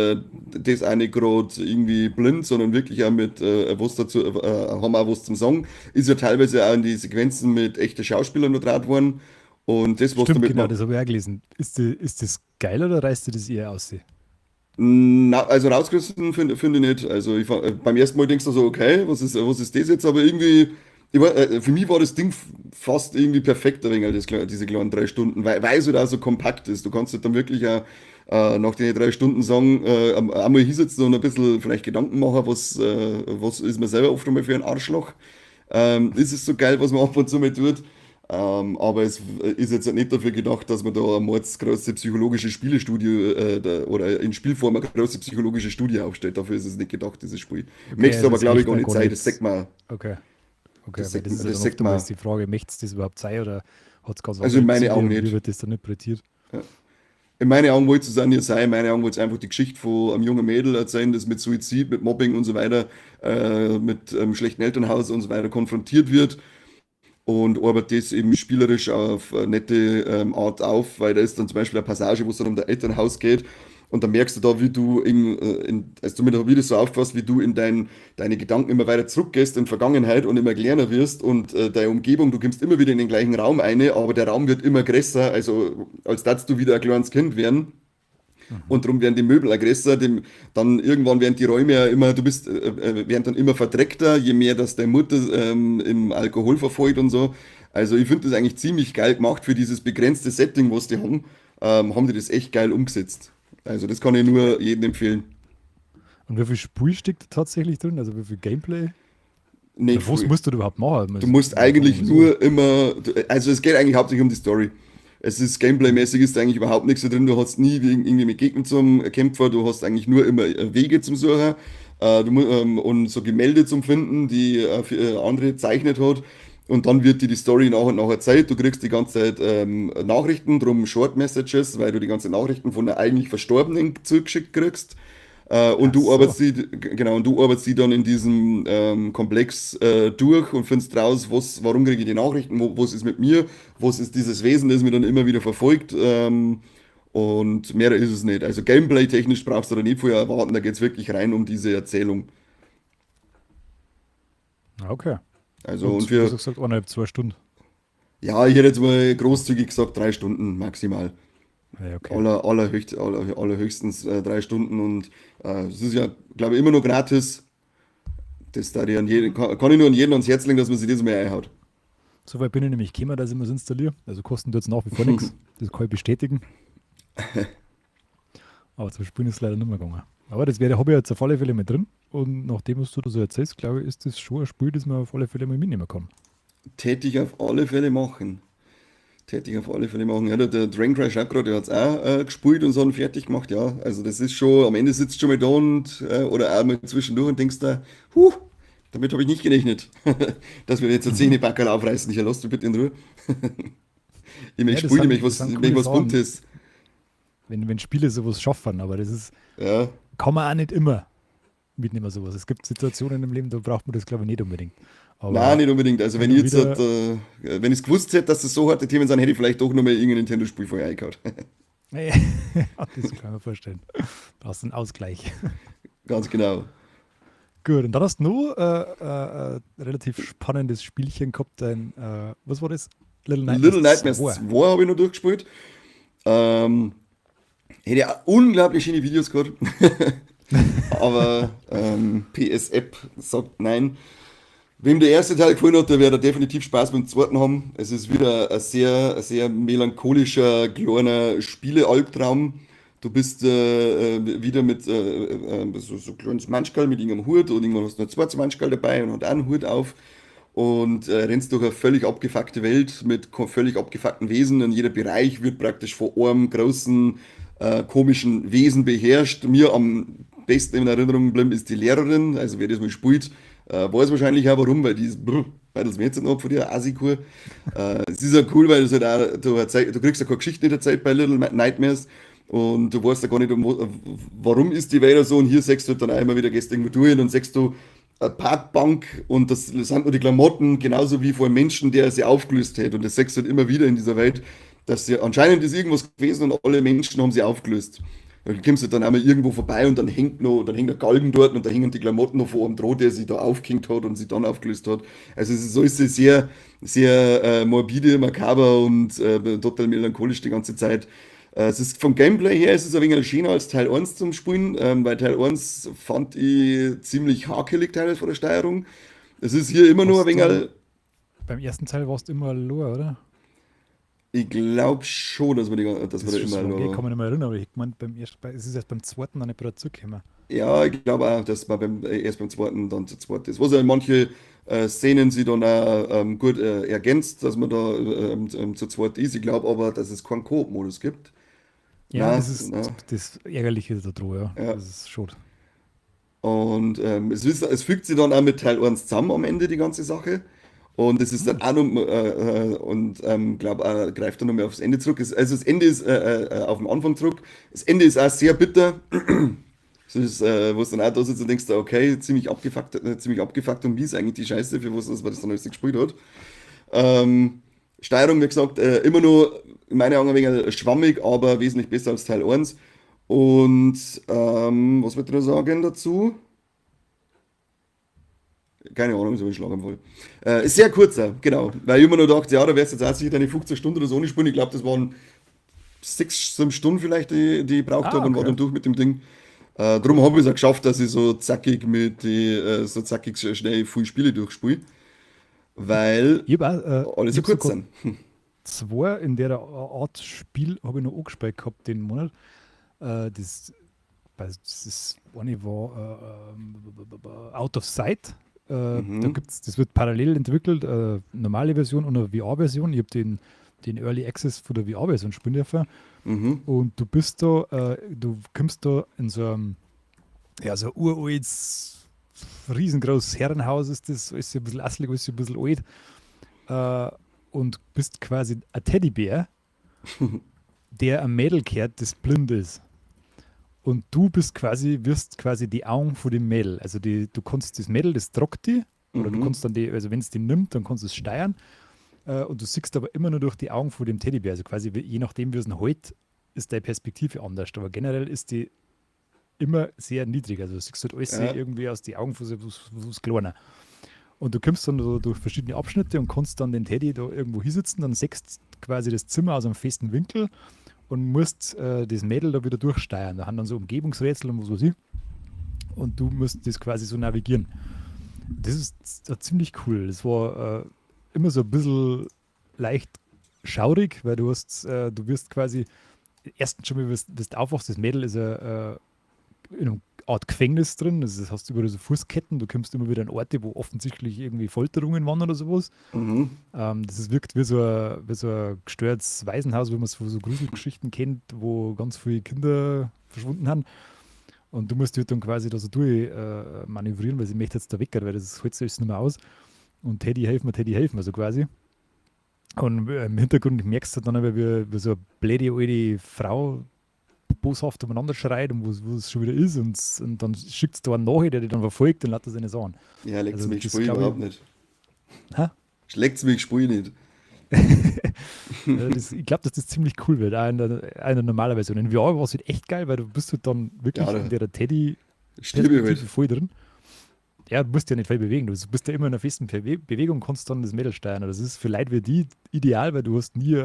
A: das auch nicht gerade irgendwie blind, sondern wirklich auch mit was dazu, haben auch was zum Sagen. Ist ja teilweise auch in die Sequenzen mit echten Schauspielern noch draht worden. Und das, was
B: Stimmt,
A: damit
B: genau,
A: man
B: das habe ich auch gelesen. Ist das geil oder reißt du das eher aus?
A: Na, also rausgerissen find ich nicht. Also ich, beim ersten Mal denkst du so, okay, was ist das jetzt? Aber irgendwie, für mich war das Ding fast irgendwie perfekt, ein wenig, diese kleinen 3 Stunden, weil es halt auch so kompakt ist. Du kannst halt dann wirklich auch, nach den 3 Stunden sagen, einmal hinsetzen und ein bisschen vielleicht Gedanken machen, was ist man selber oft einmal für ein Arschloch. Ist es so geil, was man ab und zu mal tut? Aber es ist jetzt nicht dafür gedacht, dass man da eine mordsgroße psychologische Spielestudie oder in Spielform eine große psychologische Studie aufstellt. Dafür ist es nicht gedacht, dieses Spiel.
B: Okay,
A: Möchtest du
B: also
A: aber,
B: es
A: glaube ich,
B: möchte
A: gar
B: auch
A: nicht
B: gar
A: sein. Das
B: nicht.
A: sagt man,
B: Okay, okay,
A: das
B: weil
A: sagt,
B: das ist ja
A: das
B: dann
A: sagt
B: oft einmal
A: man.
B: die Frage, möchte es das überhaupt sein oder hat es ganz
A: Also in
B: andere
A: meinen
B: Ziele
A: Augen
B: und wie
A: nicht.
B: wird das dann interpretiert?
A: Ja. In meinen Augen wollte es auch nicht sein. In meinen Augen wollte es einfach die Geschichte von einem jungen Mädel erzählen, das mit Suizid, mit Mobbing und so weiter, mit einem schlechten Elternhaus und so weiter konfrontiert wird und arbeitet das eben spielerisch auf eine nette Art auf, weil da ist dann zum Beispiel eine Passage, wo es dann um das Elternhaus geht und dann merkst du da, wie du also zumindest habe ich das so aufgefasst, wie du in deine Gedanken immer weiter zurückgehst in Vergangenheit und immer kleiner wirst und deine Umgebung, du kommst immer wieder in den gleichen Raum eine, aber der Raum wird immer größer, also als darfst du wieder ein kleines Kind werden. Und darum werden die Möbel auch größer, dann irgendwann werden die Räume ja immer, du bist, werden dann immer verdreckter, je mehr dass deine Mutter im Alkohol verfolgt und so. Also ich finde das eigentlich ziemlich geil gemacht für dieses begrenzte Setting, was die haben, haben die das echt geil umgesetzt. Also das kann ich nur jedem empfehlen.
B: Und wie viel Spiel steckt da tatsächlich drin? Also wie viel Gameplay?
A: Nicht
B: Oder was
A: viel.
B: musst du da überhaupt machen?
A: Du musst eigentlich nur immer, also es geht eigentlich hauptsächlich um die Story. Es ist Gameplay-mäßig ist eigentlich überhaupt nichts da drin. Du hast nie irgendwie mit Gegnern zum Kämpfer, du hast eigentlich nur immer Wege zum Suchen und so Gemälde zum Finden, die für, andere zeichnet hat. Und dann wird dir die Story nach und nach erzählt. Du kriegst die ganze Zeit Nachrichten, drum Short Messages, weil du die ganzen Nachrichten von der eigentlich Verstorbenen zugeschickt kriegst. Und
B: Ach
A: du
B: so.
A: arbeitest die, genau, und du arbeitest die dann in diesem Komplex durch und findest raus, was, warum kriege ich die Nachrichten, was ist mit mir, was ist dieses Wesen, das mich dann immer wieder verfolgt. Und mehr ist es nicht. Also gameplay-technisch brauchst du da nicht vorher erwarten, da geht es wirklich rein um diese Erzählung.
B: Ah, okay.
A: Also und
B: Und was hast
A: für,
B: du gesagt, 1,5, 2 Stunden.
A: ja, ich hätte jetzt mal großzügig gesagt, 3 Stunden maximal.
B: Ja, okay.
A: Allerhöchstens 3 Stunden und es ist ja, glaube ich, immer noch gratis. Das da ich an jeden, kann ich nur an jeden ans Herz legen, dass man sich das mal einhaut.
B: Soweit bin ich nämlich gekommen, dass ich mir das installiere. Also kosten tut es nach wie vor nichts. Das kann ich bestätigen. Aber zum Spielen ist es leider nicht mehr gegangen. Aber das wäre habe ich jetzt auf alle Fälle mit drin. Und nach dem, was du da so erzählst, glaube ich, ist das schon ein Spiel, das man auf alle Fälle mal mitnehmen kann.
A: Täte ich auf alle Fälle machen. Täte ich auf alle Fälle machen. Ja, der Drain Cry schreibt gerade, der hat es auch gespielt und so und fertig gemacht. Ja, also das ist schon, am Ende sitzt du schon mal da und, oder auch mal zwischendurch und denkst da, huh, damit habe ich nicht gerechnet, dass wir jetzt eine
B: Mhm.
A: Zehner-Packerl aufreißen. Ich lass du bitte in Ruhe. Ich
B: Ja,
A: möchte
B: das
A: spielen, ich möchte
B: sind, das
A: was,
B: sind
A: ich möchte
B: coole
A: was
B: Sachen,
A: Buntes.
B: wenn Spiele sowas schaffen. Aber das ist,
A: Ja.
B: kann man auch nicht immer mitnehmen, sowas. Es gibt Situationen im Leben, da braucht man das, glaube ich, nicht unbedingt.
A: Nein,
B: Aber
A: nicht unbedingt. Also wenn
B: hin
A: ich
B: und
A: jetzt,
B: wieder,
A: wenn ich es gewusst hätte, dass das so harte Themen sind, hätte ich vielleicht doch nochmal irgendein Nintendo-Spiel vorher eingehauen.
B: das kann ich mir vorstellen. Brauchst einen Ausgleich.
A: Ganz genau.
B: Gut, und dann hast du noch relativ spannendes Spielchen gehabt, dein, was war das? Little
A: Little
B: Nightmares
A: Nightmares
B: 2.
A: 2 habe ich noch durchgespielt. Ähm, hätte ja unglaublich schöne Videos gehabt. Aber PS-App sagt nein. Wem der erste Teil gefallen hat, der wird da definitiv Spaß mit dem zweiten haben. Es ist wieder ein sehr melancholischer, kleiner Spiele-Albtraum. Du bist wieder mit so kleines Manschgall mit irgendeinem Hut und irgendwann hast du noch ein zweites Manschgall dabei und hat auch einen Hut auf und rennst durch eine völlig abgefuckte Welt mit völlig abgefuckten Wesen und jeder Bereich wird praktisch von einem großen komischen Wesen beherrscht. Mir am besten in Erinnerung geblieben ist die Lehrerin, also wer das mal spielt, weiß wahrscheinlich auch warum, weil die ist, brr, weil das mir jetzt noch von dir, Assi-Kur. Es ist ja cool, weil du halt auch, du kriegst ja keine Geschichte in der Zeit bei Little Nightmares und du weißt ja gar nicht, warum ist die Welt so und hier siehst du halt dann auch immer wieder, gehst irgendwo durch und siehst du eine Parkbank und das sind nur die Klamotten, genauso wie vor einem Menschen, der sie aufgelöst hat. Und das siehst du halt immer wieder in dieser Welt, dass sie anscheinend ist irgendwas gewesen und alle Menschen haben sie aufgelöst. Dann kommst du dann einmal irgendwo vorbei und dann hängt noch, dann hängt der Galgen dort und da hängen die Klamotten noch vor einem Draht, der sich da aufgehängt hat und sie dann aufgelöst hat. Also es ist, so ist es sehr, sehr morbide, makaber und total melancholisch die ganze Zeit. Es ist vom Gameplay her ist es ein wenig schöner als Teil 1 zum Spielen, weil Teil 1 fand ich ziemlich hakelig teilweise von der Steuerung. Es ist hier immer nur ein
B: Hast du,
A: wenig,
B: beim ersten Teil warst du immer allein, oder?
A: ich glaube schon, dass man, die, dass
B: Das
A: man
B: ist
A: da
B: schon
A: immer
B: so lange her,
A: noch.
B: kann mich nicht mehr erinnern, aber ich gemeint, beim ersten, bei, es ist erst beim zweiten dann nicht wieder dazugekommen.
A: Ja, ich glaube auch, dass man erst beim zweiten dann zu zweit ist. Was ja in manche Szenen sie dann auch gut ergänzt, dass man da zu zweit ist. Ich glaube aber, dass es keinen Koop-Modus gibt.
B: Ja,
A: Na,
B: das ist
A: na,
B: das Ärgerliche da dran, ja.
A: ja.
B: Das ist schon.
A: Und es fügt sich dann auch mit Teil 1 zusammen am Ende, die ganze Sache. Und es ist
B: Hm.
A: dann auch noch, und glaube, greift dann noch mehr aufs Ende zurück. Also das Ende ist auf den Anfang zurück. Das Ende ist auch sehr bitter. Das ist, wo es dann auch da sitzt und denkst, okay, ziemlich abgefuckt und mies eigentlich die Scheiße, für was, dass man das dann alles gespielt hat. Ähm, Steuerung, wie gesagt, immer nur in meinen Augen ein wenig schwammig, aber wesentlich besser als Teil 1. Und was wollte ich noch sagen dazu? Keine Ahnung, so ein Schlaganfall. Ist sehr kurzer, genau. Weil ich immer nur dachte, ja, da wärst du jetzt auch sicher deine 15 Stunden oder so nicht spielen. Ich glaube, das waren 6, 7 Stunden vielleicht, die ich braucht
B: Ah,
A: habe und war
B: okay.
A: dann durch mit dem Ding. Drum habe ich es auch geschafft, dass ich so zackig so zackig schnell viele Spiele durchspiele, weil
B: Ich habe
A: alle
B: ich
A: so
B: hab
A: kurz
B: sogar
A: sind.
B: zwei in der Art Spiel habe ich noch angespielt gehabt den Monat. Äh, das, das ist, eine war Out of Sight. Da
A: Mhm.
B: gibt's, das wird parallel entwickelt, normale Version und eine VR-Version. Ich habe den Early Access von der VR-Version spielen dürfen.
A: Mhm.
B: Und du bist da, du kommst da in so einem, ja, so ein uraltes, riesengroßes Herrenhaus ist das, ist ein bisschen asselig, ist ein bisschen alt. Äh, und bist quasi ein Teddybär, der ein Mädel kehrt, das blind ist. Und du bist quasi, wirst quasi die Augen von dem Mädel. Also die, du kannst das Mädel, das tragt die, oder du
A: Mhm.
B: kannst dann die, also wenn es die nimmt, dann kannst du es steuern. Und du siehst aber immer nur durch die Augen von dem Teddybär. Also quasi, je nachdem, wie es ihn hält, ist deine Perspektive anders. Aber generell ist die immer sehr niedrig. Also du siehst halt alles
A: Ja.
B: irgendwie aus die Augen von so was Kleiner. Und du kommst dann so durch verschiedene Abschnitte und kannst dann den Teddy da irgendwo hinsitzen, dann siehst quasi das Zimmer aus einem festen Winkel und musst das Mädel da wieder durchsteuern. Da haben dann so Umgebungsrätsel und was weiß ich. Und du musst das quasi so navigieren. Das ist ziemlich cool. Das war immer so ein bisschen leicht schaurig, weil du hast, du wirst quasi erstens schon mal, wirst aufwachst, das Mädel ist in einer Art Gefängnis drin, das heißt, hast du überall so Fußketten, du kommst immer wieder an Orte, wo offensichtlich irgendwie Folterungen waren oder sowas.
A: Mhm.
B: Das ist, wirkt wie so ein gestörtes Waisenhaus, wie man es von so Gruselgeschichten kennt, wo ganz viele Kinder verschwunden sind. Und du musst dich dann quasi da so durch manövrieren, weil sie möchte jetzt da weg, weil das hält sich nicht mehr aus. Und Teddy helfen, also quasi. Und im Hintergrund merkst du dann aber, wie so eine blöde alte Frau boshaft umeinander schreit und wo es schon wieder ist. Und dann schickt es da einen nach, der dich dann verfolgt und lässt das eine sagen.
A: Ja, leckt's
B: Also
A: mich,
B: das
A: spiel
B: glaube
A: überhaupt
B: ich,
A: nicht.
B: ha?
A: Schlägt's mich, spiel nicht.
B: Ja, das, ich glaube, dass das ziemlich cool wird, auch in der normalen Version. In VR war es halt echt geil, weil du bist halt dann
A: Ja,
B: wirklich in
A: da
B: der
A: stirb ich halt.
B: Teddy-Perspektive voll drin. Ja, du musst ja nicht viel bewegen. Du bist ja immer in einer festen Bewegung, kannst dann das Mädel steuern. Und das ist für Leute wie die ideal, weil du hast nie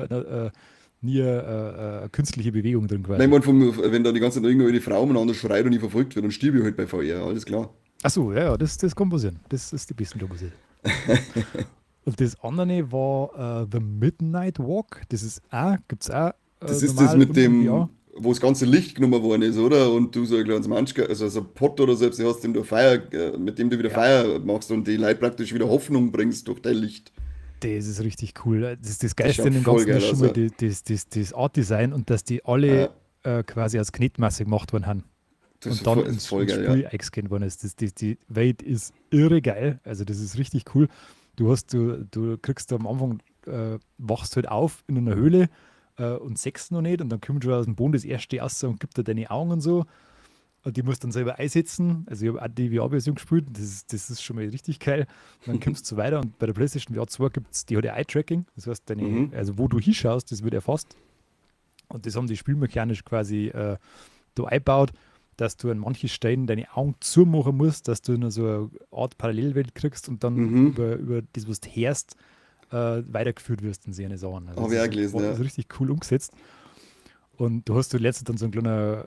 B: künstliche Bewegung drin
A: Nein,
B: quasi.
A: man, wenn da die ganze Zeit irgendeine Frau umeinander schreit und ich verfolgt wird, dann stirb ich halt bei VR, alles klar.
B: Achso, ja, ja, das kann passieren. Das ist die besten schon passiert. Und das andere war The Midnight Walk. Das ist auch, gibt es auch
A: Das ist das
B: normal
A: mit
B: und in
A: dem,
B: VR.
A: wo das ganze Licht genommen worden ist, oder? Und du so ein kleines Manschka, also so ein Pott oder so, hast, dem du Feier, mit dem du wieder
B: Ja,
A: Feier machst und die Leute praktisch wieder Hoffnung bringst durch dein Licht.
B: das ist richtig cool. Das
A: Das
B: Geilste
A: schaut
B: in dem
A: voll
B: Ganzen
A: geil
B: ist schon
A: aus,
B: mal
A: ja.
B: das Art Design und dass die alle
A: Ja,
B: quasi aus Knetmasse gemacht worden haben
A: das
B: und
A: ist
B: dann
A: voll, ist voll
B: ins
A: geil, ja.
B: Spiel eingescannt worden ist. Die Welt ist irre geil. Also das ist richtig cool. Du kriegst am Anfang, wachst halt auf in einer Höhle und sechst noch nicht und dann kommt schon aus dem Boden das erste raus und gibt dir deine Augen und so. Und die musst dann selber einsetzen. Also ich habe auch die VR-Version gespielt. Das ist schon mal richtig geil. Und dann kommst du weiter und bei der PlayStation VR 2 gibt es, die hat ja Eye-Tracking. Das heißt, deine,
A: Mhm.
B: also wo du hinschaust, das wird erfasst. Und das haben die spielmechanisch quasi da eingebaut, dass du an manchen Stellen deine Augen zumachen musst, dass du nur so eine Art Parallelwelt kriegst und dann
A: Mhm.
B: über das, was du hörst, weitergeführt wirst in so eine Sachen. Also
A: Habe
B: das
A: ich auch
B: ist,
A: gelesen,
B: ist
A: ja.
B: richtig cool umgesetzt. Und du hast du letztens dann so einen kleinen,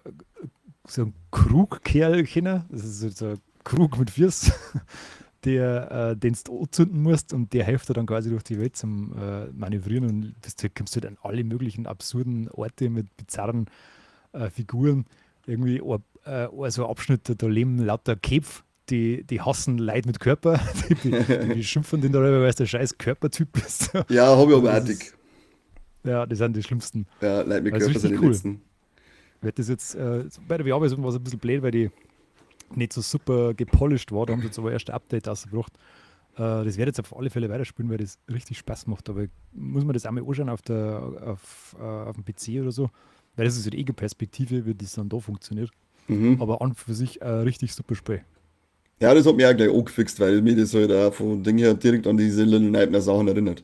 B: so einen Krugkerl kennen, das ist so ein Krug mit Füßen, der, den du anzünden musst und der hilft dir dann quasi durch die Welt zum Manövrieren und bist, kommst halt an alle möglichen absurden Orte mit bizarren Figuren. Irgendwie so ein Abschnitt, da leben lauter Käpf, die hassen Leid mit Körper, die beschimpfen den darüber, weil es der scheiß Körpertyp ist.
A: Ja, habe ich
B: Also
A: aber auch
B: das
A: dick.
B: ist, ja, das sind die schlimmsten.
A: Ja, Leute mit
B: Aber es ist
A: Körper sind
B: richtig
A: die
B: cool.
A: letzten.
B: Wird das jetzt, bei der VR-Version war es ein bisschen blöd, weil die nicht so super gepolished war. Da haben sie jetzt aber erst ein Update rausgebracht. Das werde ich jetzt auf alle Fälle weiterspielen, weil das richtig Spaß macht. Aber muss man das einmal anschauen auf auf dem PC oder so? Weil das ist halt Ego-Perspektive, wie das dann da funktioniert.
A: Mhm.
B: Aber an und für sich ein richtig super Spiel.
A: Ja, das hat mich auch gleich angefixt, weil mir das halt auch vom Ding her direkt an diese Little Nightmare Sachen erinnert.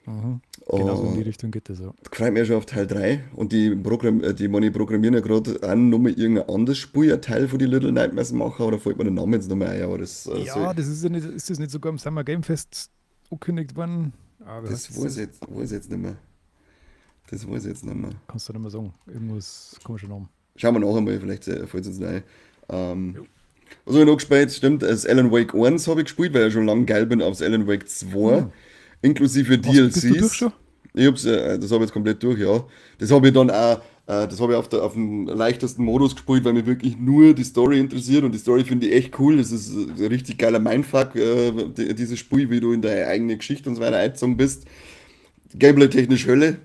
B: Mhm. Genauso in die
A: Oh,
B: Richtung geht das ja.
A: freut mich ja schon auf Teil 3 und die, Programm, die, meine, programmieren ja gerade auch nochmal irgendein anderes Spiel, ein Teil von die Little Nightmares machen, aber da fällt mir der Name jetzt nochmal ein, aber das soll,
B: Ja, das ist ja nicht, ist das nicht sogar im Summer Game Fest angekündigt worden? Ah, wie heißt
A: das
B: das?
A: weiß ich jetzt nicht mehr. Das weiß ich jetzt nicht mehr.
B: Kannst du nicht mehr sagen. Irgendwas komischer Name.
A: Schauen wir nachher mal, vielleicht fällt es uns ein. Was habe ich noch gespielt? Stimmt, das Alan Wake 1 habe ich gespielt, weil ich schon lange geil bin aufs Alan Wake 2. Inklusive
B: Was, bist du durch
A: DLCs.
B: schon?
A: Das habe ich jetzt komplett durch, ja. Das habe ich dann auch, das habe ich auf dem leichtesten Modus gespielt, weil mich wirklich nur die Story interessiert und die Story finde ich echt cool. Das ist ein richtig geiler Mindfuck, dieses Spiel, wie du in deine eigene Geschichte und so weiter eingezogen bist. Gameplay-technisch Hölle.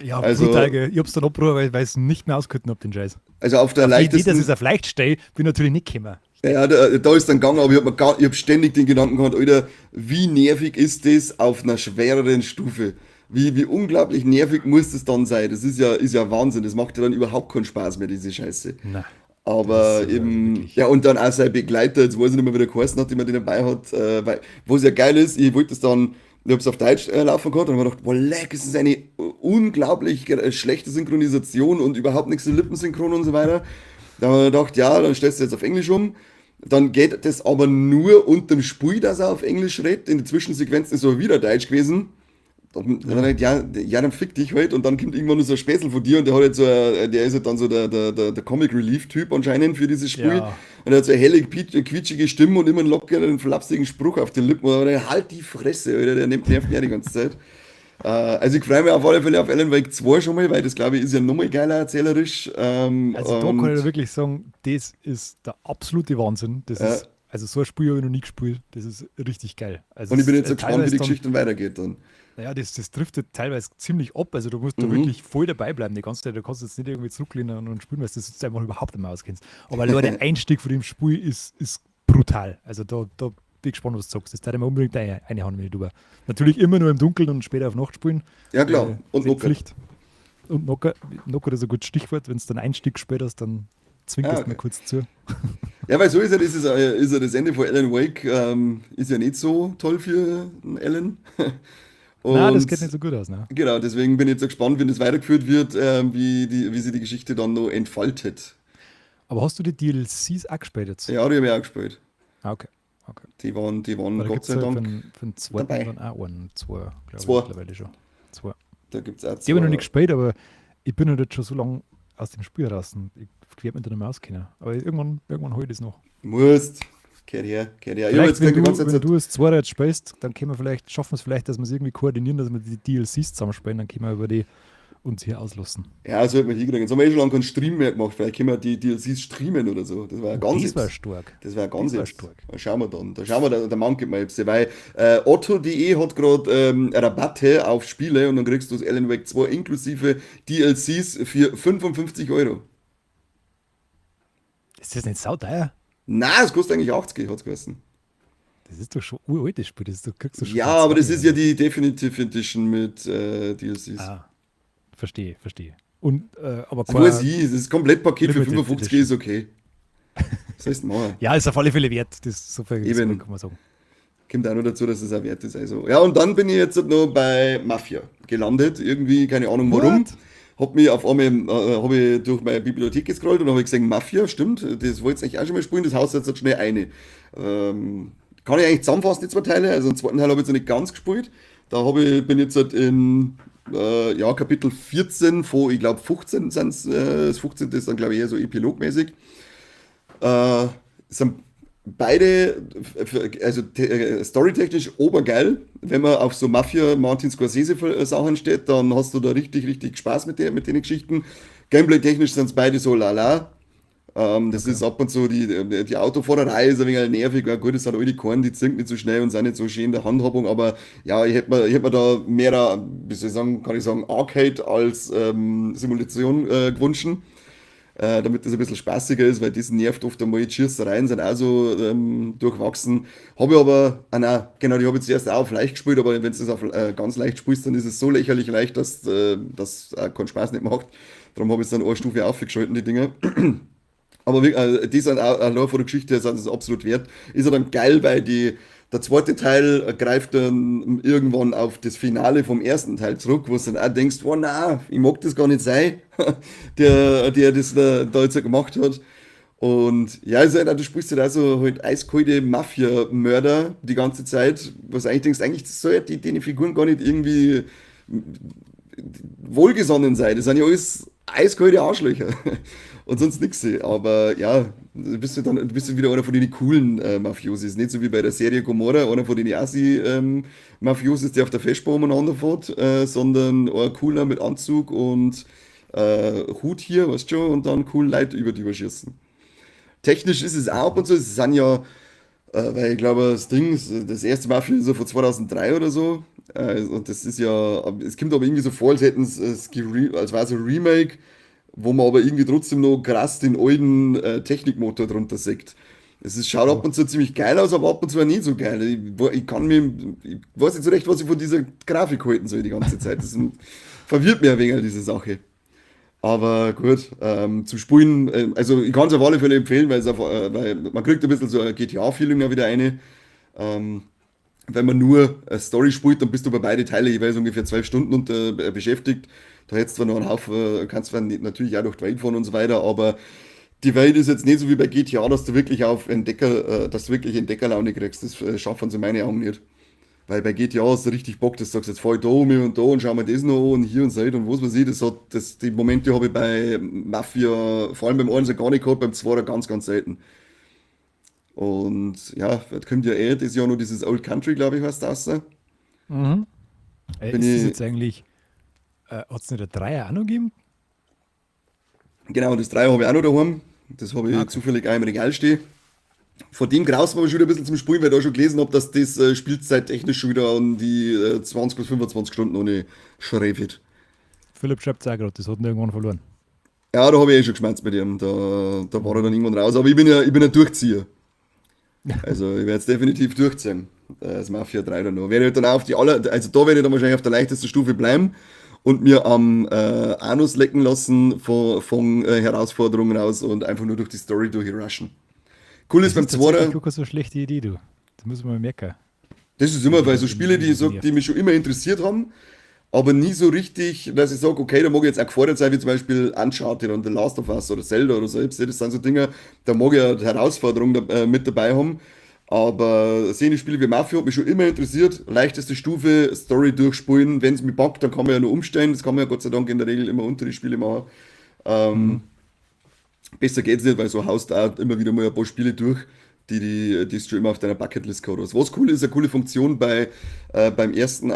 B: Ja,
A: Also,
B: brutal, gell. Ich hab's dann abgerufen, weil ich es nicht mehr ausgehalten hab, den Scheiß.
A: also auf der
B: Auf die Idee, dass ich
A: leichtesten.
B: es auf leicht stehe, bin natürlich nicht gekommen.
A: Ja, da ist dann gegangen, aber ich hab ständig den Gedanken gehabt, Alter, wie nervig ist das auf einer schwereren Stufe? Wie unglaublich nervig muss das dann sein? Das ist ja Wahnsinn. Das macht ja dann überhaupt keinen Spaß mehr, diese Scheiße.
B: Na, das
A: Aber
B: ist also
A: eben,
B: wirklich.
A: ja, und dann auch sein Begleiter, jetzt weiß ich nicht mehr, wie der geheißen hat, den man den dabei hat, weil, wo es ja geil ist, ich wollte es dann, ich hab's auf Deutsch laufen gehabt und hab mir gedacht, boah, leck, es ist eine unglaublich schlechte Synchronisation und überhaupt nichts in Lippensynchron und so weiter. Da haben wir gedacht, ja, dann stellst du jetzt auf Englisch um. Dann geht das aber nur unterm Spiel, dass er auf Englisch redet. In den Zwischensequenzen ist er wieder Deutsch gewesen. Dann
B: Ja.
A: hab ich gedacht, ja, ja, dann fick dich halt. Und dann kommt irgendwann nur so ein Späßel von dir und der hat jetzt so, der ist halt dann so der Comic Relief Typ anscheinend für dieses Spiel.
B: Ja.
A: Und er hat so eine helle, quietschige Stimme und immer einen lockeren, flapsigen Spruch auf den Lippen. Und dann, halt die Fresse, Alter, der nervt mich ja die ganze Zeit. Also ich freue mich auf alle Fälle auf Alan Wake 2 schon mal, weil das, glaube ich, ist ja nochmal geiler erzählerisch. Ähm,
B: Also da kann ich
A: und
B: dir wirklich sagen, das ist der absolute Wahnsinn. Das
A: äh,
B: ist, also so ein Spiel habe ich noch nie gespielt. Das ist richtig geil. Also
A: und ich
B: es
A: bin
B: ist
A: jetzt so gespannt, wie
B: teilweise
A: die
B: dann,
A: Geschichte dann weitergeht dann.
B: naja, das driftet teilweise ziemlich ab. Also du musst da
A: Mhm.
B: wirklich voll dabei bleiben die ganze Zeit. Du kannst jetzt nicht irgendwie zurücklehnen und spielen, weil du das jetzt einfach überhaupt nicht mehr auskennst. Aber allein der Einstieg von dem Spiel ist brutal. Also da bin ich gespannt, was du sagst. Das darf ich mir unbedingt eine Hand, wenn ich drüber. Natürlich immer nur im Dunkeln und später auf Nacht spielen.
A: Ja, klar. Und
B: Ist eh
A: Nocker.
B: Pflicht. Und Knocker, Knocker ist ein gutes Stichwort. Wenn du dann Einstieg gespielt hast, dann
A: Ah,
B: zwinkerst du mir
A: okay.
B: kurz zu.
A: Ja, weil so ist ja das ist ja das Ende von Alan Wake, ist ja nicht so toll für einen Alan.
B: Na, das geht
A: Und
B: nicht so gut aus, ne?
A: genau, deswegen bin ich jetzt so gespannt, wenn das weitergeführt wird, wie sich die Geschichte dann noch entfaltet.
B: Aber hast du die DLCs auch gespielt jetzt?
A: Ja, die habe ich auch gespielt.
B: Ah, okay. Okay.
A: Die waren
B: Weil da
A: Gott
B: gibt es
A: sei
B: ja für
A: Dank
B: den, für den zweiten
A: dabei.
B: dann auch einen, zwei, glaube ich,
A: Zwei.
B: mittlerweile schon. Zwei.
A: Da gibt es auch
B: Die habe ich noch nicht
A: zwei.
B: gespielt, aber ich bin halt jetzt schon so lange aus dem Spiel raus und ich werde mich da nicht mehr auskennen. Aber irgendwann, irgendwann hole ich das noch.
A: Musst. Kehrt her, kehrt her. Ich habe
B: Vielleicht,
A: jetzt
B: wenn
A: die
B: du,
A: ganze
B: wenn
A: Zeit.
B: du es zweite jetzt spielst, dann können wir vielleicht, schaffen wir es vielleicht, dass wir es irgendwie koordinieren, dass wir die DLCs zusammenspielen, dann können wir über die uns hier auslassen.
A: Ja, so hätte man hinkriegen. Jetzt haben wir eh schon lange keinen Stream mehr gemacht. Vielleicht können wir die DLCs streamen oder so. Das war ja
B: Oh,
A: ganz
B: das war
A: etwas.
B: stark.
A: Das wäre ganz
B: Das war
A: etwas.
B: stark.
A: Da schauen wir dann. Da schauen wir dann, der Mann gibt mir etwas. Weil Otto.de hat gerade Rabatte auf Spiele und dann kriegst du das Alan Wake 2 inklusive DLCs für 55 Euro.
B: Ist das nicht sauteuer?
A: Na, es kostet eigentlich 80, hat's geheißen.
B: Das ist doch schon uraltes Spiel, das ist, doch- kriegst du schon
A: Ja,
B: für
A: aber das
B: 20
A: ist ja
B: oder.
A: die Definitive Edition mit DLCs.
B: Ah, verstehe, verstehe. Und, aber
A: Das weiß
B: kein
A: ich, das Komplettpaket für
B: Limited
A: 55
B: Edition.
A: ist okay. Was sollst du machen?
B: Ja, ist auf alle Fälle wert. Das, so viel
A: Eben.
B: kann man sagen.
A: Kommt auch noch dazu, dass es auch wert ist. Also, ja, und dann bin ich jetzt noch bei Mafia gelandet. Irgendwie, keine Ahnung warum.
B: What?
A: Hab mich auf einmal, hab ich durch meine Bibliothek gescrollt und habe gesehen, Mafia, stimmt, das wollte ich eigentlich auch schon mal spielen, das haust du jetzt halt schnell eine. Kann ich eigentlich zusammenfassen, die zwei Teile. Also den zweiten Teil habe ich jetzt noch nicht ganz gespielt. Da bin ich jetzt halt in ja, Kapitel 14 von, ich glaube 15 sind es, das 15. ist dann, glaube ich, eher so epilogmäßig. Sind beide, also storytechnisch obergeil. Wenn man auf so Mafia Martin Scorsese Sachen steht, dann hast du da richtig, richtig Spaß mit den Geschichten. Gameplay-technisch sind es beide so lala. Das
B: Okay.
A: ist ab und zu die Autofahrerei ist ein wenig nervig, weil gut, es sind alte Korn, die zinken nicht so schnell und sind nicht so schön in der Handhabung, aber ja, ich hätte mir da mehr, wie soll ich sagen, kann ich sagen, Arcade als Simulation gewünscht, damit das ein bisschen spaßiger ist, weil das nervt oft einmal. Die Schießereien sind auch so durchwachsen. Habe ich aber, ah nein, genau, die habe ich zuerst auch auf leicht gespielt, aber wenn du das auf ganz leicht spielst, dann ist es so lächerlich leicht, dass das keinen Spaß nicht macht. Darum habe ich es dann eine Stufe aufgeschalten, die Dinger. Aber die sind auch allein von der Geschichte her sind es absolut wert. Ist ja dann geil, weil der zweite Teil greift dann irgendwann auf das Finale vom ersten Teil zurück, wo du dann auch denkst, oh nein, ich mag das gar nicht sein, der das da jetzt gemacht hat. Und ja, ist halt auch, du sprichst halt auch so halt eiskalte Mafia-Mörder die ganze Zeit, was du eigentlich denkst, eigentlich soll ja die Figuren gar nicht irgendwie wohlgesonnen sein. Das sind ja alles eiskalte Arschlöcher und sonst nichts. Aber ja, bist du dann bist du wieder einer von den coolen Mafiosis. Nicht so wie bei der Serie Gomorra, einer von den Assi-Mafiosis, der auf der Vespa umeinander fährt, sondern ein cooler mit Anzug und Hut hier, weißt du schon, und dann cool Leute über die überschießen. Technisch ist es auch ab und zu, es sind ja, weil ich glaube, das Ding, das erste Mafia ist ja von 2003 oder so. Und das ist ja, es kommt aber irgendwie so vor, als hätten es, als wäre es ein Remake, wo man aber irgendwie trotzdem noch krass den alten Technikmotor drunter sieht. Es ist, schaut ab
B: Oh.
A: und zu ziemlich geil aus, aber ab und zu auch nicht so geil. Ich kann mir, ich weiß nicht so recht, was ich von dieser Grafik halten soll die ganze Zeit. Das verwirrt mich ein wenig, diese Sache. Aber gut, zum Spielen, also ich kann es auf alle Fälle empfehlen, weil es auf, weil man kriegt ein bisschen so ein GTA-Feeling auch wieder eine. Ähm, Wenn man nur eine Story spielt, dann bist du bei beide Teile jeweils ungefähr 12 Stunden unter, beschäftigt. Da hättest du zwar noch einen Haufen, kannst zwar natürlich auch durch die Welt fahren und so weiter, aber die Welt ist jetzt nicht so wie bei GTA, dass du wirklich auf Entdecker, dass du wirklich Entdeckerlaune kriegst. Das schaffen sie in meinen Augen nicht. Weil bei GTA hast du richtig Bock, dass du sagst, jetzt fahr ich da um und da und schau mir das noch an und hier und so und was weiß ich. Das hat, das, die Momente habe ich bei Mafia, vor allem beim 1 gar nicht gehabt, beim 2 ganz, ganz selten. Und ja, das kommt ja eh das Jahr noch dieses Old Country, glaube ich, heißt das.
B: Mhm.
A: Bin
B: Ist das
A: ich,
B: jetzt eigentlich, hat es nicht der Dreier auch noch gegeben?
A: genau, das 3 habe ich auch noch daheim. Das habe
B: Ah,
A: ich
B: okay.
A: zufällig auch im Regal stehen. Vor dem graust mir aber schon wieder ein bisschen zum Spielen, weil ich da schon gelesen habe, dass das spielzeittechnisch schon wieder an die 20 bis 25 Stunden ohne schräfit.
B: Philipp schreibt es auch gerade, das hat ihn irgendwann verloren.
A: Ja, da habe ich eh schon geschmerzt mit ihm. Da war er dann
B: Mhm.
A: irgendwann raus. Aber ich bin ja Durchzieher. Also ich werde es definitiv durchziehen. Das Mafia 3 dann noch. Werde ich dann auf die aller, also da werde ich dann wahrscheinlich auf der leichtesten Stufe bleiben und mir am Anus lecken lassen von Herausforderungen aus und einfach nur durch die Story durchrushen. Cool ist
B: Das
A: beim
B: ist tatsächlich
A: Zweiter,
B: gar keine so schlechte Idee, du. Das muss man mal merken,
A: das ist
B: wenn
A: immer,
B: die
A: weil
B: da
A: so Spiele, die
B: irgendwas
A: ich sag, die
B: nervt.
A: mich schon immer interessiert haben, aber nie so richtig, dass ich sage, okay, da mag ich jetzt auch gefordert sein, wie zum Beispiel Uncharted und The Last of Us oder Zelda oder so. Das sind so Dinge, da mag ich ja die Herausforderung da, mit dabei haben. Aber sehen die Spiele wie Mafia hat mich schon immer interessiert. Leichteste Stufe, Story durchspielen. Wenn es mich packt, dann kann man ja nur umstellen. Das kann man ja Gott sei Dank in der Regel immer unter die Spiele machen.
B: Mhm.
A: Ähm, Besser geht's nicht, weil so haust du auch immer wieder mal ein paar Spiele durch, die du schon immer auf deiner Bucketlist gehabt hast. Was cool ist, eine coole Funktion bei, beim ersten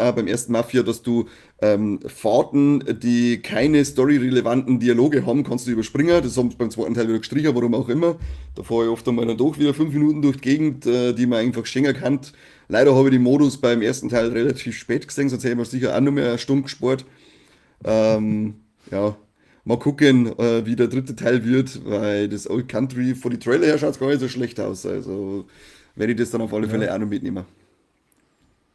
A: Mafia, dass du Fahrten, die keine storyrelevanten Dialoge haben, kannst du überspringen. Das haben sie beim zweiten Teil wieder gestrichen, warum auch immer. Da fahre ich oft einmal dann doch wieder 5 Minuten durch die Gegend, die man einfach schenken kann. Leider habe ich den Modus beim ersten Teil relativ spät gesehen, sonst hätte ich mir sicher auch noch mehr eine Stunde gespart. Ähm, ja, mal gucken, wie der dritte Teil wird, weil das Old Country von die Trailer her schaut gar nicht so schlecht aus. Also werde ich das dann auf alle
B: Ja,
A: Fälle auch noch mitnehmen,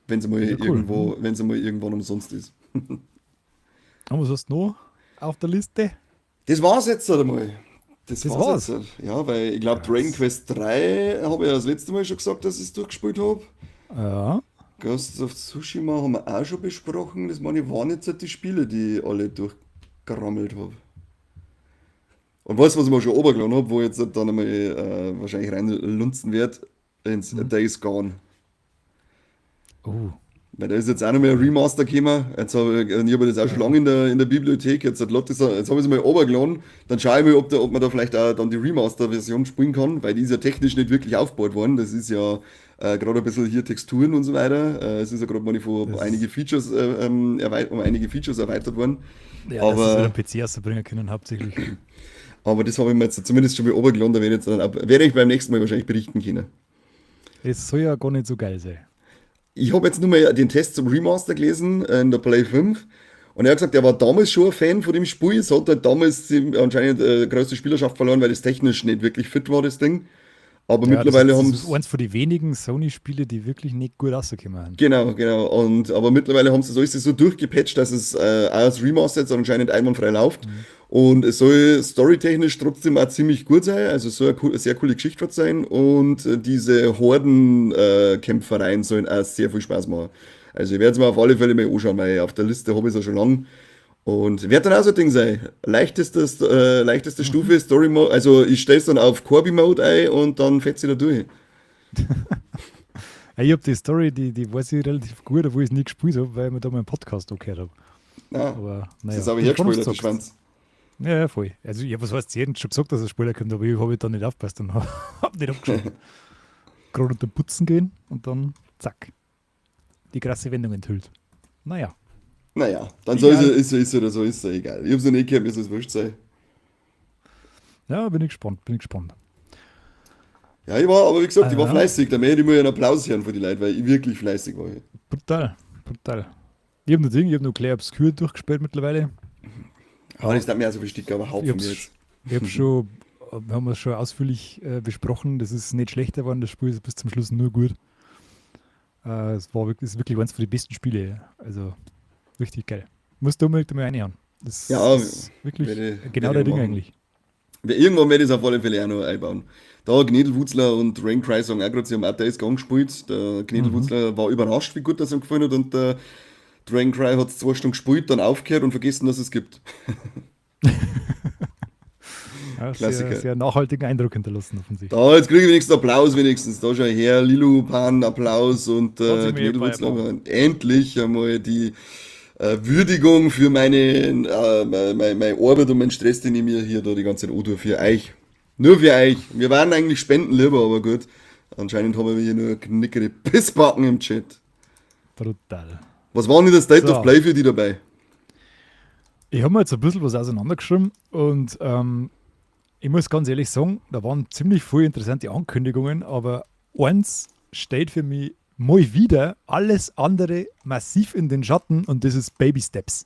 A: wenn es mal
B: ja, cool. Mhm.
A: irgendwo, wenn es mal irgendwann umsonst ist.
B: Und was hast du noch auf der Liste?
A: Das war's jetzt einmal. Das
B: Das
A: war's jetzt.
B: war's.
A: Ja, weil ich glaube, Dragon
B: Krass.
A: Quest 3 habe ich ja das letzte Mal schon gesagt, dass ich es durchgespielt habe.
B: Ja.
A: Ghost of Tsushima haben wir auch schon besprochen. Das meine ich, waren jetzt halt die Spiele, die ich alle durchgerammelt habe. Und weißt du, was ich mir schon runtergeladen habe, wo ich jetzt dann einmal wahrscheinlich reinlunzen werde? Ins
B: Mhm.
A: Days Gone.
B: Oh,
A: Weil da ist jetzt auch noch mehr ein
B: ja.
A: Remaster gekommen. Jetzt habe ich habe das auch schon
B: Ja.
A: lange in der Bibliothek. Jetzt hat Lotte, jetzt habe ich es mal runtergeladen. Dann schaue ich mal, ob man da vielleicht auch dann die Remaster-Version spielen kann, weil die ist ja technisch nicht wirklich aufgebaut worden. Das ist ja gerade ein bisschen hier Texturen und so weiter. Es ist ja gerade mal von
B: Das
A: einige
B: ist,
A: Features, um einige Features erweitert worden.
B: ja, dass es wieder
A: Aber
B: ein PC rausbringen können, hauptsächlich.
A: Aber das habe ich mir jetzt zumindest schon mal runtergeladen, da werde ich jetzt dann werde ich beim nächsten Mal wahrscheinlich berichten können.
B: Es soll ja gar nicht so geil sein.
A: Ich habe jetzt nur mal den Test zum Remaster gelesen in der Play 5 und er hat gesagt, er war damals schon ein Fan von dem Spiel. Es hat halt damals die, anscheinend größte Spielerschaft verloren, weil das technisch nicht wirklich fit war, das Ding. Aber
B: Ja, das
A: mittlerweile
B: ist,
A: haben
B: das ist
A: sie
B: eins von den wenigen Sony-Spiele, die wirklich nicht gut rausgekommen sind.
A: genau, genau. Und, aber mittlerweile haben sie das alles so durchgepatcht, dass es auch als Remaster jetzt anscheinend einwandfrei läuft.
B: Mhm.
A: Und es soll storytechnisch trotzdem auch ziemlich gut sein. Also es soll eine sehr coole Geschichte wird sein. Und diese Horden-Kämpfereien sollen auch sehr viel Spaß machen. Also ich werde es mir auf alle Fälle mal anschauen, weil auf der Liste habe ich es ja schon lange. Und wird dann auch so ein Ding sein. Leichteste
B: Mhm.
A: Stufe, Story Mode. Also ich stelle es dann auf Corby Mode ein und dann fetze ich da durch.
B: Ja, ich habe die Story, die weiß ich relativ gut, obwohl ich es nie gespielt habe, weil ich mir da mal einen Podcast angehört habe.
A: Nein,
B: Aber
A: das
B: naja.
A: ist aber
B: Bin gespannt, ob's
A: hergespoilert, der
B: sagst.
A: Schwanz.
B: Ja, ja, voll. Also, ja, was heißt, sie hätten schon gesagt, dass ein Spoiler kommt, aber ich habe da nicht aufgepasst und habe nicht abgeschaltet. Gerade unter Putzen gehen und dann zack. Die krasse Wendung enthüllt. Naja.
A: Naja, dann soll
B: Egal.
A: sie, ist oder so, ist ja egal. Ich hab's noch nicht gehört, mir soll es wurscht sein.
B: Ja, bin ich gespannt, bin ich gespannt.
A: Ja, ich war, aber wie gesagt, ich war
B: Ah, ja.
A: fleißig. Da möchte ich mir einen Applaus hören von den Leuten, weil ich wirklich fleißig war.
B: Brutal, brutal. Ich habe noch Ding, ich habe noch Clair Obscur durchgespielt mittlerweile.
A: Aber das darf mir auch so viel Sticker aber
B: Ich
A: von mir
B: hab's,
A: jetzt.
B: ich hab schon, haben wir schon ausführlich besprochen, das ist nicht schlechter geworden, das Spiel ist bis zum Schluss nur gut. Es war wirklich, ist wirklich eins von den besten Spiele. Also richtig geil. Musst du unbedingt mal reinhauen. Das
A: Ja,
B: ist wirklich genau
A: werde
B: der
A: ich
B: Ding
A: machen.
B: eigentlich.
A: Irgendwann werde ich es auf alle Fälle auch noch einbauen. Da Gnedelwutzler und Rain Cry sagen auch gerade, sie haben auch Days Gone gespielt. Der Gnedelwutzler war überrascht, wie gut das ihm gefallen hat, und der Dragon Cry hat 2 Stunden gespielt, dann aufgehört und vergessen, dass es gibt.
B: Ja, sehr,
A: Klassiker.
B: sehr nachhaltigen Eindruck hinterlassen offensichtlich.
A: Da, jetzt kriege ich wenigstens Applaus, wenigstens. Da schau her, Lilu Pan, Applaus und
B: Hat sich mir
A: Gnedelwutzler. Endlich einmal die Würdigung für meine Arbeit und meinen Stress, den ich mir hier da die ganze Zeit antue, für euch. Nur für euch. Wir waren eigentlich Spenden lieber, aber gut. Anscheinend haben wir hier nur knickere Pissbacken im Chat.
B: Brutal.
A: Was war denn der State
B: So.
A: of Play für die dabei?
B: Ich habe mir jetzt ein bisschen was auseinandergeschrieben und ich muss ganz ehrlich sagen, da waren ziemlich viele interessante Ankündigungen, aber eins steht für mich mal wieder, alles andere massiv in den Schatten und das ist Baby Steps.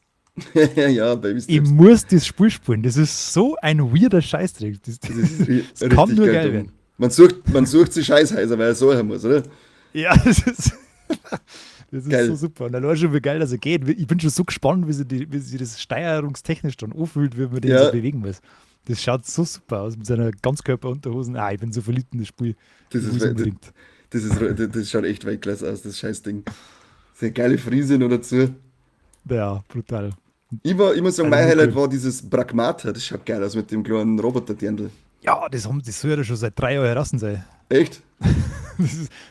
A: Ja, Baby
B: Ich
A: Steps.
B: muss das Spiel spielen. Das ist so ein weirder Scheißdreck.
A: Das ist
B: Das kann
A: richtig
B: nur geil
A: dumm.
B: werden.
A: Man sucht sich Scheißhäuser, weil er so her muss, oder?
B: Ja, das ist
A: Geil.
B: so super. Und allein schon, wie geil das so geht. Ich bin schon so gespannt, wie sich das steuerungstechnisch dann anfühlt, wie man den
A: Ja.
B: so bewegen muss. Das schaut so super aus mit seiner Ganzkörperunterhosen. Ah, ich bin so verliebt in das Spiel.
A: Das
B: Ich
A: ist
B: muss unbedingt.
A: Das schaut echt Weltklasse aus, das Scheißding. Das ist eine geile Frise noch dazu.
B: Ja, brutal.
A: Ich muss sagen, mein
B: Also
A: Highlight
B: wirklich.
A: war dieses Pragmata, das schaut geil aus mit dem kleinen Roboter-Dirndl.
B: Ja, das soll ja schon seit 3 Jahren heraus sein.
A: Echt?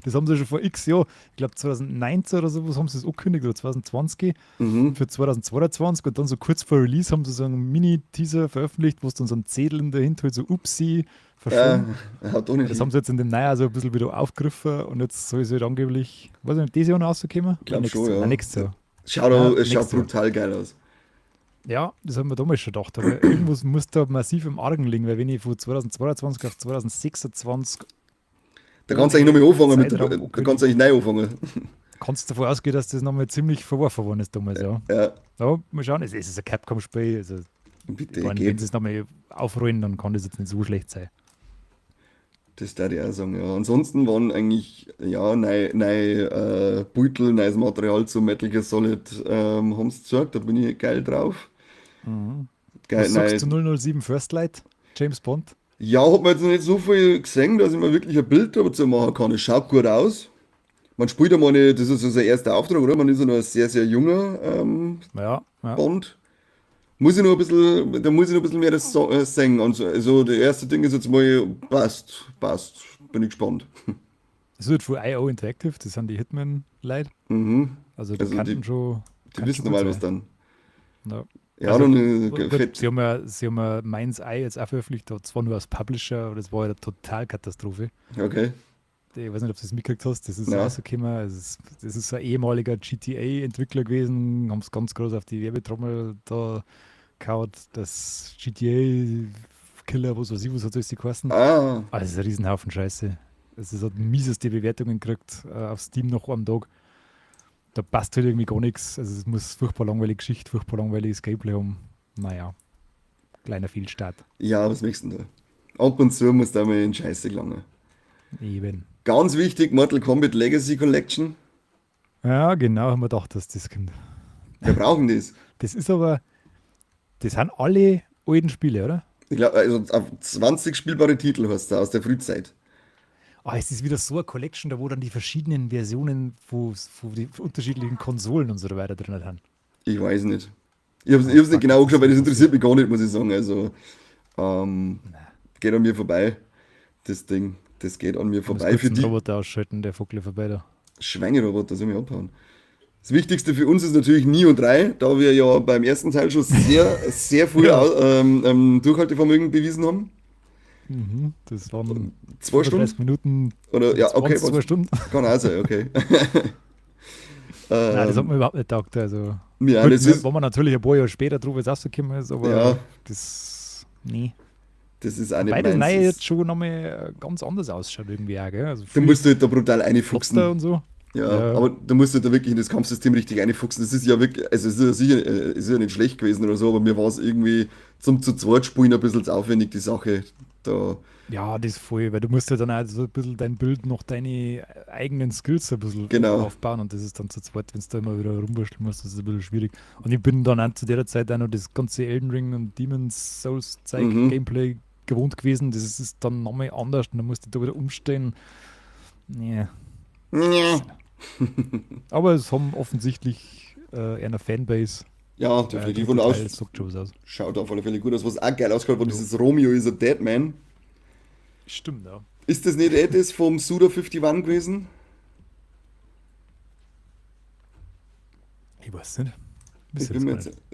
B: Das haben sie schon vor x Jahren, ich glaube 2019 oder sowas haben sie es angekündigt oder 2020 für 2022 und dann so kurz vor Release haben sie so einen Mini-Teaser veröffentlicht, wo es dann so einen Zettel in der Hinterhalt so upsi verschoben.
A: Ja, haut doch nicht
B: Das
A: hin.
B: haben sie jetzt in dem Neujahr so ein bisschen wieder aufgegriffen und jetzt soll es halt angeblich, weiß ich nicht, dieses Jahr noch rausgekommen?
A: Glaub
B: Nächstes
A: schon,
B: Jahr.
A: ja.
B: Nein, nächstes Jahr.
A: Schaut,
B: Ja,
A: auch, es schaut
B: nächstes Jahr.
A: brutal geil aus.
B: Ja, das haben wir damals schon gedacht, aber irgendwas muss da massiv im Argen liegen, weil wenn ich von 2022 auf 2026
A: Da kannst du eigentlich nochmal anfangen mit der,
B: Zeitraum
A: da kannst du eigentlich neu anfangen.
B: Kannst du davon ausgehen, dass das nochmal ziemlich verworfen worden ist damals, ja.
A: Ja,
B: Ja, mal schauen, es ist ein Capcom-Spiel, also
A: bitte,
B: ich meine,
A: geh.
B: wenn sie es nochmal aufrollen, dann kann das jetzt nicht so schlecht sein.
A: Das darf ich auch sagen, ja. Ansonsten waren eigentlich, ja, nei Beutel, neues Material zu Metal Gear Solid haben sie gezeigt, da bin ich geil drauf. Geil,
B: Was sagst
A: nei,
B: du 007 First Light, James Bond?
A: Ja, hat man jetzt noch nicht so viel gesehen, dass ich mir wirklich ein Bild dazu machen kann. Es schaut gut aus. Man spielt ja mal nicht, das ist so sein erster Auftrag, oder? Man ist ja noch ein sehr, sehr junger
B: Ja, ja.
A: Bond. Muss ich noch ein bisschen, da muss ich noch ein bisschen mehr das sehen. Und so, also, der erste Ding ist jetzt mal, passt, passt. Bin ich gespannt.
B: Das wird von IO Interactive, das sind die Hitman-Leute. Also die
A: Also
B: kannten schon.
A: Die
B: kann
A: wissen
B: schon gut
A: mal was
B: sein.
A: dann.
B: Ja.
A: Ja,
B: Also,
A: dann
B: gut,
A: fett.
B: sie haben ja Mind's Eye jetzt auch veröffentlicht, zwar nur als Publisher, aber das war ja eine Totalkatastrophe.
A: Okay.
B: Ich weiß nicht, ob du das mitgekriegt hast, das ist
A: Nein.
B: rausgekommen. Das ist ein ehemaliger GTA-Entwickler gewesen, haben es ganz groß auf die Werbetrommel da gehauen, das GTA-Killer, was weiß ich, was hat das geheißen. Ah, das ist ein Riesenhaufen Scheiße. Es hat mieseste Bewertungen gekriegt auf Steam noch am Tag. Da passt halt irgendwie gar nichts. Also es muss furchtbar langweilige Geschichte, furchtbar langweiliges Gameplay haben. Naja, kleiner Fehlstart.
A: Ja, was möchtest du denn da? Ab und zu muss da mal in Scheiße gelangen.
B: Eben.
A: Ganz wichtig, Mortal Kombat Legacy Collection.
B: Ja, genau, haben wir gedacht, dass das kommt.
A: Wir brauchen das.
B: Das ist aber, das sind alle alten Spiele, oder?
A: Ich glaube, also auf 20 spielbare Titel hast du aus der Frühzeit.
B: Ah, es ist wieder so eine Collection, da wo dann die verschiedenen Versionen von die unterschiedlichen Konsolen und so weiter drin sind.
A: Ich weiß nicht. Ich hab's nicht genau angeschaut, weil das interessiert mich gar nicht, muss ich sagen. Also, geht an mir vorbei. Das Ding, das geht an mir
B: Ich muss
A: vorbei.
B: kurz
A: Für
B: den
A: die
B: Roboter ausschalten, der Vogel vorbei da.
A: Schweineroboter, soll mich abhauen. Das Wichtigste für uns ist natürlich Nioh 3, da wir ja beim ersten Teil schon sehr, sehr viel Durchhaltevermögen bewiesen haben.
B: Mhm, das waren
A: 2 Stunden?
B: Minuten.
A: Oder, ja, okay.
B: 2 Stunden.
A: Kann auch sein, okay.
B: Nein, das hat mir überhaupt nicht taugt. Also,
A: ja,
B: gut,
A: das ist,
B: war man natürlich ein paar Jahre später drauf, es rausgekommen ist, aber
A: ja,
B: das, nee.
A: Das ist auch nicht
B: Wobei das
A: meins.
B: Neue jetzt schon nochmal ganz anders ausschaut irgendwie auch, gell? Also
A: Du musst halt da brutal reinfuchsen.
B: und so.
A: Ja, ja, aber da musst du da wirklich in das Kampfsystem richtig reinfuchsen. Das ist ja wirklich, also es ist ja sicher, ist ja nicht schlecht gewesen oder so, aber mir war es irgendwie zum zu zweit spielen ein bisschen zu aufwendig, die Sache. Da.
B: Ja, das ist voll, weil du musst ja dann auch so ein bisschen dein Build noch deine eigenen Skills ein bisschen aufbauen und das ist dann zu zweit, wenn du da immer wieder rumwurschteln musst, das ist ein bisschen schwierig. Und ich bin dann auch zu der Zeit auch noch das ganze Elden Ring und Demon's Souls Zeug Gameplay gewohnt gewesen. Das ist dann nochmal anders und dann musst du da wieder umstellen. Nee.
A: Ja.
B: Aber es haben offensichtlich eine Fanbase.
A: Ja, definitiv. Und aus, schaut auf alle Fälle gut aus. Was auch geil ausgeschaut hat, dieses Romeo is a Dead Man.
B: Stimmt, ja.
A: Ist das nicht das vom Suda 51 gewesen?
B: Ich weiß nicht.
A: Ich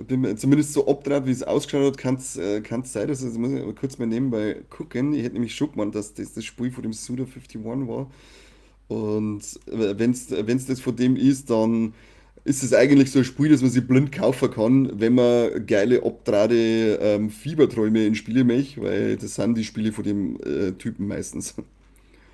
A: bin mir zumindest so abgedreht, wie es ausgeschaut hat, kann es sein, dass das muss ich aber kurz mal nebenbei gucken. Ich hätte nämlich schon gemeint, dass das das Spiel von dem Suda 51 war. Und wenn es das von dem ist, dann ist es eigentlich so ein Spiel, das man sich blind kaufen kann, wenn man geile, abdrahte Fieberträume in Spiele möchte, weil das sind die Spiele von dem Typen meistens.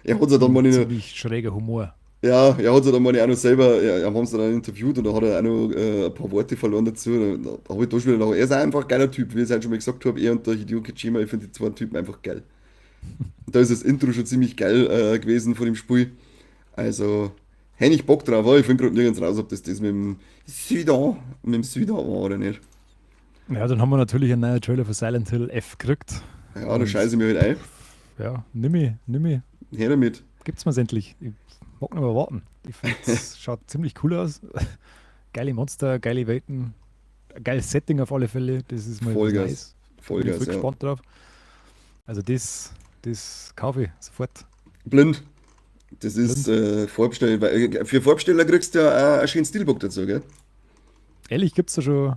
A: Er hat ja dann mal
B: Ziemlich schräger Humor.
A: Ja, er hat ja dann mal auch noch selber, ja, haben sie dann interviewt und da hat er auch noch ein paar Worte verloren dazu. Da habe ich da schon wieder noch, er ist auch einfach ein geiler Typ, wie ich es halt schon mal gesagt habe, er und der Hideo Kojima, ich finde die zwei Typen einfach geil. Und da ist das Intro schon ziemlich geil gewesen von dem Spiel. Also, hätte ich Bock drauf, aber ich finde gerade nirgends raus, ob das das mit dem Süda war oder nicht.
B: Ja, dann haben wir natürlich einen neuen Trailer für Silent Hill F gekriegt.
A: Ja, da scheiße ich mir halt ein.
B: Ja, nimm ich, nimm ich.
A: Her damit.
B: Gibt's mir's endlich. Ich mag nicht mehr warten. Ich finde, es schaut ziemlich cool aus. Geile Monster, geile Welten, geiles Setting auf alle Fälle. Das ist mal
A: Vollgas.
B: Nice.
A: Vollgas,
B: Bin ich voll gespannt drauf. Also das kaufe ich sofort.
A: Blind. Das ist Vorbestell, weil für Vorbesteller kriegst du ja auch ein schönes Steelbook dazu, gell?
B: Ehrlich, gibt es da schon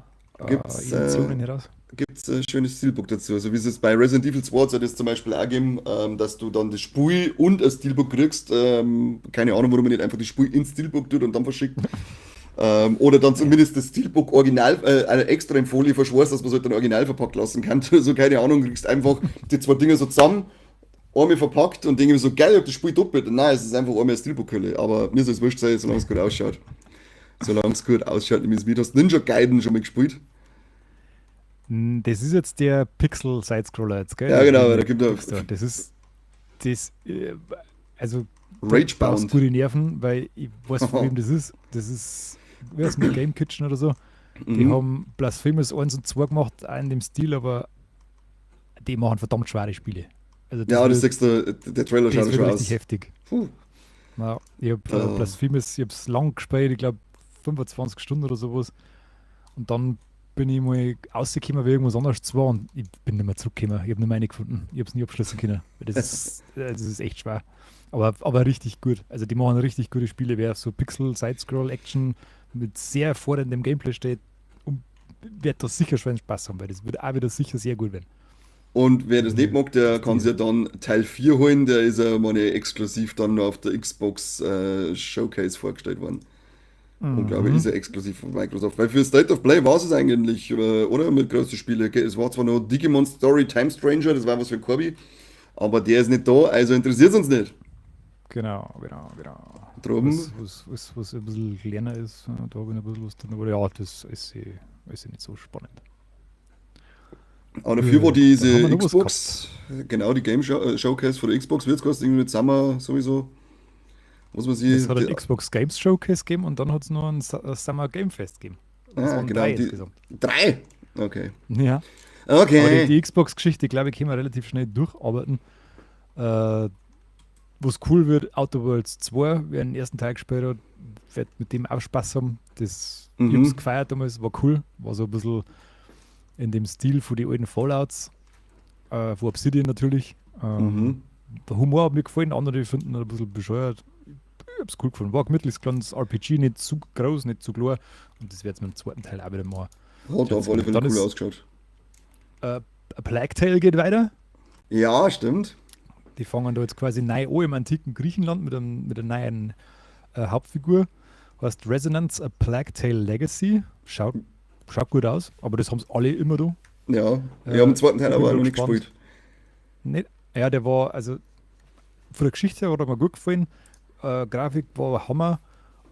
A: Gibt's,
B: Editionen heraus?
A: Gibt es ein schönes Steelbook dazu. Also wie es jetzt bei Resident Evil 2 hat es zum Beispiel auch gegeben, dass du dann das Spiel und ein Steelbook kriegst. Keine Ahnung, warum man nicht einfach das Spiel ins Steelbook tut und dann verschickt. Oder dann zumindest das Steelbook original, extra in Folie verschweißt, dass man es halt dann original verpackt lassen kann. So, keine Ahnung, kriegst einfach die zwei Dinger so zusammen, einmal verpackt und denke mir so, geil, ich hab das Spiel doppelt. Nein, es ist einfach einmal eine Steelbook-Hülle. Aber mir soll es wurscht sein, solange es gut ausschaut. Solange es gut ausschaut, nehme ich es mit. Hast Ninja Gaiden schon mal gespielt?
B: Hm, das ist jetzt der Pixel-Sidescroller jetzt, gell?
A: Ja, genau, da gibt
B: es. Das ist, das, also,
A: Ragebound.
B: Gute Nerven, weil ich weiß, von wem das ist. Das ist, wer ist mit Game Kitchen oder so? Die haben Blasphemous 1 und 2 gemacht, auch in dem Stil, aber die machen verdammt schwere Spiele.
A: Also das ja, das siehst du, der Trailer schaut
B: schon aus. Richtig heftig. Puh. Na, ich habe Blasphemous, ich habe es lang gespielt, ich glaube 25 Stunden oder sowas. Und dann bin ich mal rausgekommen, weil irgendwas anderes war und ich bin nicht mehr zurückgekommen. Ich habe nicht mehr gefunden. Ich habe es nie abschließen können. Das ist echt schwer. Aber richtig gut. Also die machen richtig gute Spiele. Wer auf so Pixel, Sidescroll, Action mit sehr forderndem Gameplay steht, wird da sicher schon Spaß haben, weil das wird auch wieder sicher sehr gut werden.
A: Und wer das nicht mag, der kann sich ja dann Teil 4 holen. Der ist ja mal exklusiv dann nur auf der Xbox Showcase vorgestellt worden. Und glaube ich, ist er exklusiv von Microsoft. Weil für State of Play war es eigentlich, oder? Mit großen Spielen. Es war zwar noch Digimon Story Time Stranger, das war was für Corby, aber der ist nicht da, also interessiert es uns nicht.
B: Genau.
A: Drum.
B: Was ein bisschen kleiner ist, da habe ich noch ein bisschen was drin. Aber ja, das ist nicht so spannend.
A: Aber dafür war diese Xbox, genau, die Game Showcase von der Xbox wird es irgendwie mit Summer sowieso. Muss man sie.
B: Es hat ein Xbox Games Showcase gegeben und dann hat es noch ein Summer Game Fest gegeben.
A: Ah, genau.
B: Drei
A: insgesamt. Drei? Okay.
B: Ja.
A: Okay.
B: Aber die Xbox-Geschichte, glaube ich, können wir relativ schnell durcharbeiten. Was cool wird, Outer Worlds 2, wer den ersten Teil gespielt hat, wird mit dem auch Spaß haben. Das, Ich hab's gefeiert damals, war cool. War so ein bisschen in dem Stil von den alten Fallouts, von Obsidian natürlich. Der Humor hat mir gefallen, andere finden ihn ein bisschen bescheuert. hab's cool gefunden. War ein gemütliches kleines RPG, nicht zu groß, nicht zu klar. Und das wird jetzt mit dem zweiten Teil auch wieder machen.
A: Hat auf alle Fälle cool ausgeschaut.
B: A Plague Tale geht weiter.
A: Ja, stimmt.
B: Die fangen da jetzt quasi neu an im antiken Griechenland mit einer neuen Hauptfigur. Heißt Resonance, A Plague Tale Legacy. Schaut gut aus, aber das haben sie alle immer da.
A: Ja, ich habe den zweiten Teil aber auch noch nicht gespielt.
B: Nicht, ja, der war, also von der Geschichte her hat er mir gut gefallen. Grafik war Hammer,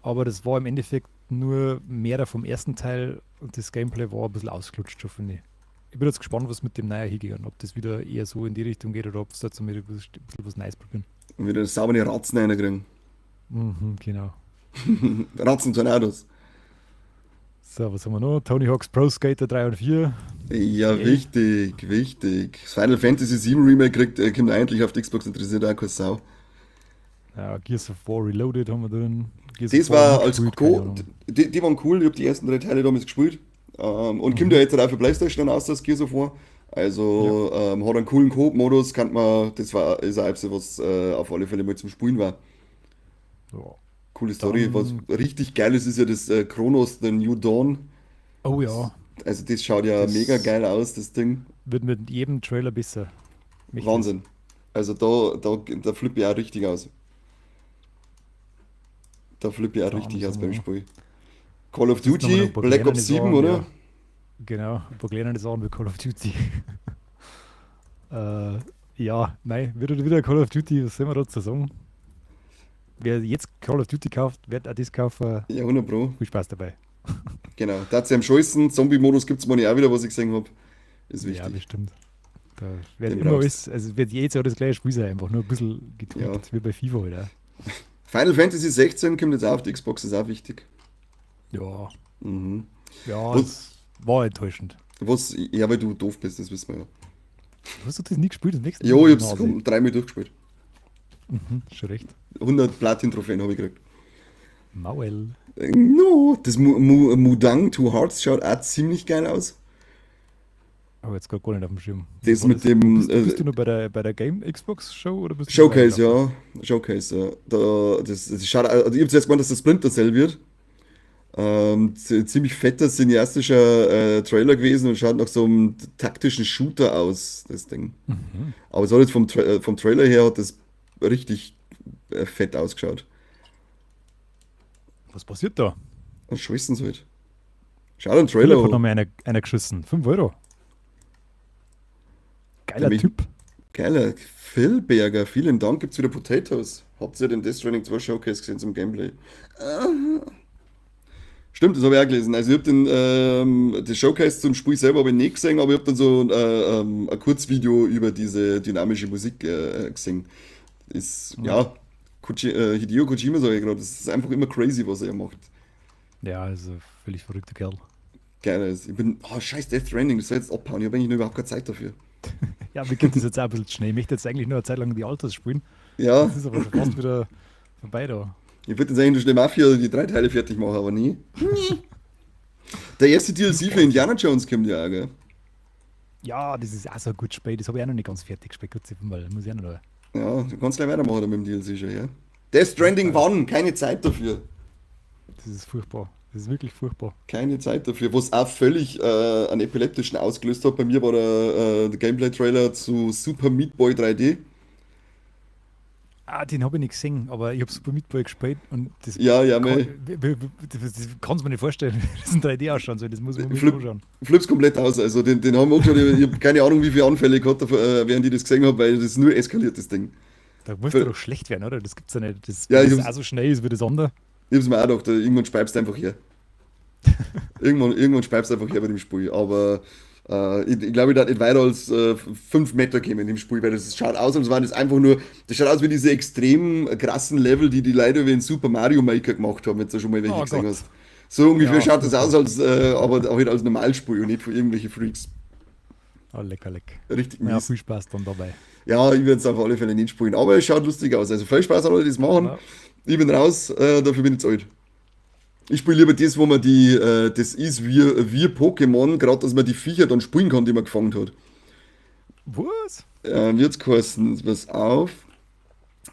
B: aber das war im Endeffekt nur mehr vom ersten Teil und das Gameplay war ein bisschen ausgelutscht schon, finde ich. Ich bin jetzt gespannt, was mit dem neuen hingeht, ob das wieder eher so in die Richtung geht oder ob es da jetzt wieder ein bisschen was Neues probieren.
A: Und wieder saubere Ratzen reinkriegen.
B: Mhm, genau.
A: Ratzen-Tornados.
B: So, was haben wir noch? Tony Hawk's Pro Skater 3 und 4.
A: Ja, okay. Wichtig, wichtig. Das Final Fantasy 7 Remake kommt eigentlich auf die Xbox, interessiert auch keine Sau.
B: Ja, Gears of War Reloaded haben wir drin.
A: Gears das war als die waren cool, ich habe die ersten 3 Teile damals gespielt. Und kommt ja jetzt auch für PlayStation raus, das Gears of War. Also ja. Hat einen coolen Coop-Modus, kann man, das war, ist auch etwas, was auf alle Fälle mal zum Spielen war.
B: Ja.
A: Coole Story. Dann, was richtig geil ist, ist ja das Chronos The New Dawn.
B: Oh ja.
A: Also das schaut ja das mega geil aus, das Ding.
B: Wird mit jedem Trailer besser.
A: Mächtig. Wahnsinn. Also da flippe ich auch richtig aus. Da flippe ich auch richtig aus beim Spiel. Call of Duty, Black Ops 7, oder?
B: Ja. Genau, ein paar kleinere Sachen wie Call of Duty. Ja, nein, wird wieder Call of Duty, was soll man dazu sagen? Wer jetzt Call of Duty kauft, wird auch das kaufen.
A: Ja, 100 Pro.
B: Viel Spaß dabei.
A: Genau, da hat sie am schönsten. Zombie-Modus gibt es mal auch wieder, was ich gesehen habe. Ist wichtig.
B: Ja, bestimmt. Da wird den immer alles, also wird jedes Jahr das gleiche Spiel sein, einfach nur ein bisschen getweakt, ja. Wie bei FIFA halt auch.
A: Final Fantasy 16 kommt jetzt auch auf die Xbox, ist auch wichtig.
B: Ja.
A: Mhm.
B: Ja, das war enttäuschend.
A: Was, ja, weil du doof bist, das wissen wir ja.
B: Hast du das nie gespielt? Das
A: jo, ich hab's dreimal durchgespielt.
B: Mhm, schon recht.
A: 100 Platin-Trophäen habe ich gekriegt.
B: Maul.
A: No, das Mudang Two Hearts schaut auch ziemlich geil aus.
B: Aber jetzt gerade gar nicht auf dem Schirm.
A: Das mit dem.
B: Bist du nur bei der Game Xbox Show oder bist du
A: Showcase, ja. Showcase, ja. Das schaut, also ich hab zuerst gemeint, dass das Splinter Cell wird. Ziemlich fetter, cineastischer Trailer gewesen und schaut nach so einem taktischen Shooter aus, das Ding.
B: Mhm.
A: Aber es hat jetzt vom Trailer her hat das richtig fett ausgeschaut.
B: Was passiert da?
A: Was schießen sie halt. Schau den Trailer
B: an. Hat noch mal einer geschissen. 5 Euro. Geiler Typ.
A: Geiler. Phil Berger, vielen Dank. Gibt's wieder Potatoes. Habt ihr den Death Stranding 2 Showcase gesehen zum Gameplay? Stimmt, das habe ich auch gelesen. Also ich habe das Showcase zum Spiel selber habe ich nicht gesehen, aber ich habe dann so ein Kurzvideo über diese dynamische Musik gesehen. Ist, ja, Hideo Kojima sage ich gerade, das ist einfach immer crazy, was er macht.
B: Ja, also völlig verrückter Kerl.
A: Geil ist. Ich bin, oh scheiß Death Stranding, das soll jetzt abhauen, ich habe eigentlich nur überhaupt keine Zeit dafür.
B: Ja, mir gibt es jetzt auch ein bisschen schnell. Ich möchte jetzt eigentlich nur eine Zeit lang die Alters spielen.
A: Ja.
B: Das ist aber schon fast wieder vorbei da.
A: Ich würde jetzt eigentlich nur schnell Mafia die 3 Teile fertig machen, aber nie. Der erste DLC für Indiana Jones kommt ja auch, gell?
B: Ja, das ist auch so ein gutes Spiel. Das habe ich auch noch nicht ganz fertig gespielt. Kurz mal, muss ich auch noch.
A: Ja, du kannst gleich weitermachen mit dem DLC schon, ja? Death Stranding 1, keine Zeit dafür.
B: Das ist furchtbar. Das ist wirklich furchtbar.
A: Keine Zeit dafür. Was auch völlig einen epileptischen ausgelöst hat. Bei mir war der Gameplay-Trailer zu Super Meat Boy 3D.
B: Ah, den habe ich nicht gesehen, aber ich habe Super Meat Boy gespielt und das,
A: ja, ja,
B: das kannst du mir nicht vorstellen, wie das in 3D ausschauen soll. Das muss man mir anschauen.
A: Flips komplett aus. Also den haben wir angeschaut. Ich habe keine Ahnung, wie viele Anfälle ich hatte, während ich das gesehen habe, weil das nur eskaliert, das Ding.
B: Da muss doch schlecht werden, oder? Das gibt's ja nicht. Das,
A: ja,
B: das auch so schnell ist wie das andere.
A: Ich hab's mir auch gedacht, irgendwann speibst du einfach her. Irgendwann speibst du einfach her bei dem Spiel. Aber ich glaube, ich darf nicht weiter als 5 Meter gehen in dem Spiel, weil das schaut aus, als waren das einfach nur, das schaut aus wie diese extrem krassen Level, die die Leute wie in Super Mario Maker gemacht haben, wenn du schon mal welche gesehen hast. So ungefähr ja, schaut das aus, als, aber auch halt als Normalspiel und nicht von irgendwelchen Freaks.
B: Oh, lecker, lecker.
A: Richtig mies.
B: Ja, viel Spaß dann dabei.
A: Ja, ich werde es auf alle Fälle nicht spielen, aber es schaut lustig aus. Also viel Spaß an alle, die es machen. Ja. Ich bin raus, dafür bin ich zu alt. Ich spiele lieber das, wo man die, das ist wie Pokémon, gerade dass man die Viecher dann spielen kann, die man gefangen hat.
B: Was?
A: Wird's geheißen, pass auf.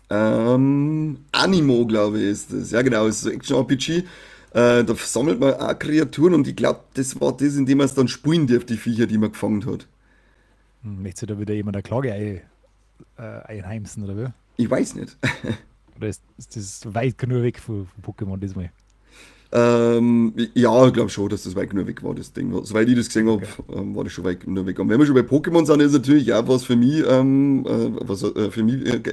A: Animo, glaube ich, ist das. Ja, genau, ist so Action-RPG. Da sammelt man auch Kreaturen und ich glaube, das war das, in dem man es dann spielen darf, die Viecher, die man gefangen hat.
B: Möchtest du da wieder jemand eine Klage einheimsen, oder wie?
A: Ich weiß nicht.
B: Oder ist das weit genug weg von Pokémon diesmal?
A: Ja, ich glaube schon, dass das weit genug weg war, das Ding. Soweit ich das gesehen habe, okay, war das schon weit genug weg. Und wenn wir schon bei Pokémon sind, ist natürlich auch was für mich,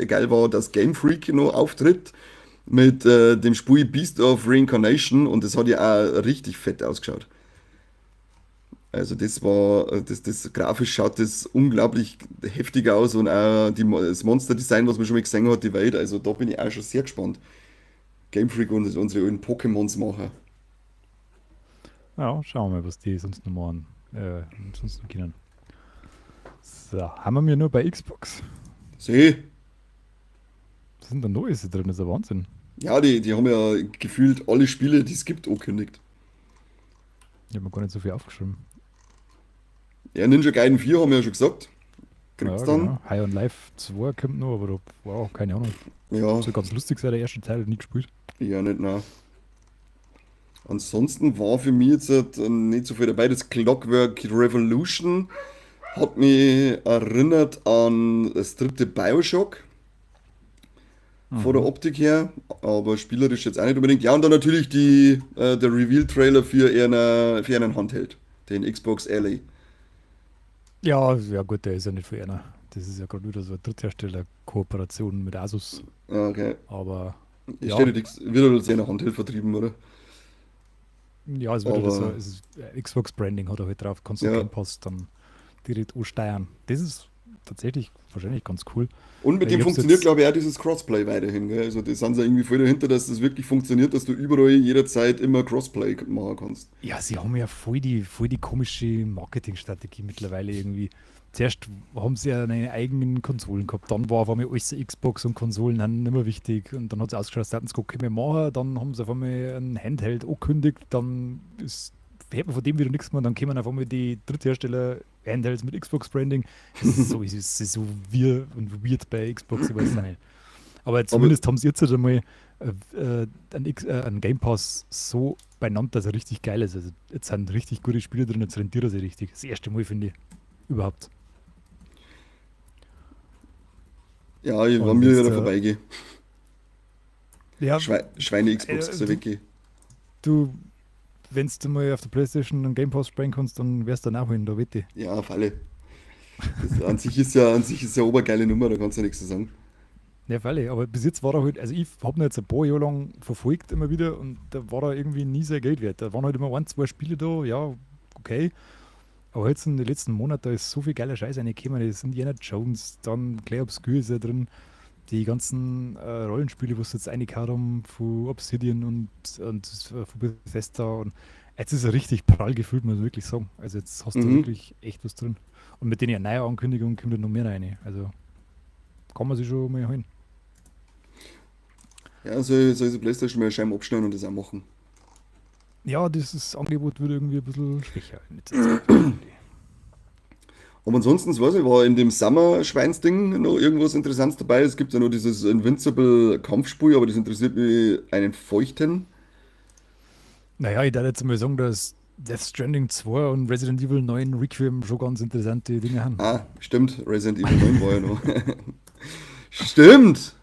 A: geil war, dass Game Freak noch auftritt mit dem Spiel Beast of Reincarnation und das hat ja auch richtig fett ausgeschaut. Also das war, das grafisch schaut das unglaublich heftig aus und auch das Monster-Design, was man schon mal gesehen hat, die Welt, also da bin ich auch schon sehr gespannt. Game Freak und unsere alten Pokémons machen.
B: Ja, schauen wir mal, was die sonst noch machen, sonst noch können. So, haben wir nur bei Xbox?
A: See.
B: Was sind da Neues drin? Das ist ja Wahnsinn.
A: Ja, die haben ja gefühlt alle Spiele, die es gibt, angekündigt.
B: Ich habe mir gar nicht so viel aufgeschrieben.
A: Ja, Ninja Gaiden 4 haben wir ja schon gesagt.
B: Kriegt's ja, dann. Genau. High on Life 2 kommt noch, aber da, wow, keine Ahnung.
A: Ja.
B: Soll ganz lustig sein, der erste Teil, nie gespielt.
A: Ja, nicht, nein. Ansonsten war für mich jetzt halt nicht so viel dabei. Das Clockwork Revolution hat mich erinnert an das dritte Bioshock. Von der Optik her, aber spielerisch jetzt auch nicht unbedingt. Ja, und dann natürlich der Reveal-Trailer für einen Handheld, den Xbox Ally.
B: Ja, ja gut, der ist ja nicht für einer. Das ist ja gerade wieder so eine Dritthersteller-Kooperation mit Asus.
A: Okay.
B: Aber
A: ja. Wird als einer Handheld vertrieben, oder?
B: Ja, es wird aber so, es ist, Xbox-Branding hat er halt drauf, kannst du ja. Game Pass dann direkt ansteuern. Das ist tatsächlich wahrscheinlich ganz cool.
A: Und mit dem funktioniert, glaube ich, auch dieses Crossplay weiterhin. Gell? Also, das sind sie irgendwie voll dahinter, dass das wirklich funktioniert, dass du überall jederzeit immer Crossplay machen kannst.
B: Ja, sie haben ja voll die komische Marketingstrategie mittlerweile irgendwie. Zuerst haben sie ja eine eigenen Konsolen gehabt, dann war auf einmal alles Xbox und Konsolen dann nicht mehr wichtig und dann hat es ausgeschaut, als hätten sie gar keine mehr machen, dann haben sie auf einmal einen Handheld angekündigt, dann hört man von dem wieder nichts mehr, dann kommen auf einmal die Dritthersteller Handhelds mit Xbox-Branding. Es ist so, es ist so weird und weird bei Xbox, ich weiß es nicht. Aber zumindest haben sie jetzt halt einmal einen Game Pass so beieinander, dass er richtig geil ist. Also jetzt sind richtig gute Spiele drin, jetzt rentiert er sich richtig. Das erste Mal, finde ich, überhaupt.
A: Ja, ich war mir wieder vorbeigehe. Ja, Schweine-Xbox so weggehen.
B: Du, wenn du mal auf der PlayStation einen Game Pass spielen kannst, dann wärst du dann auch hin, da wette
A: ich. Ja, auf alle. Das an sich ist ja obergeile Nummer, da kannst du ja nichts zu sagen.
B: Ja, freilich, aber bis jetzt war er halt, also ich habe ihn jetzt ein paar Jahre lang verfolgt immer wieder und da war er irgendwie nie sehr Geld wert. Da waren halt immer ein, zwei Spiele da, ja, okay. Aber jetzt in den letzten Monaten, da ist so viel geiler Scheiß reingekommen. Das sind Indiana Jones, dann Clair Obscur ist ja drin, die ganzen Rollenspiele, wo sie jetzt reingehauen haben, von Obsidian und von Bethesda. Und jetzt ist er richtig prall gefüllt, muss ich wirklich sagen. Also jetzt hast du wirklich echt was drin. Und mit den neuen Ankündigungen kommt da noch mehr rein. Also kann man sich schon mal holen.
A: Ja, soll die PlayStation mal scheinbar abschneiden und das auch machen.
B: Ja, dieses Angebot wird irgendwie ein bisschen schwächer in letzter Zeit.
A: Aber ansonsten, weiß ich, war in dem Summer-Schweinsding noch irgendwas Interessantes dabei. Es gibt ja nur dieses Invincible-Kampfspiel, aber das interessiert mich einen Feuchten.
B: Naja, ich darf jetzt mal sagen, dass Death Stranding 2 und Resident Evil 9 Requiem schon ganz interessante Dinge haben.
A: Ah, stimmt. Resident Evil 9 war ja noch. Stimmt!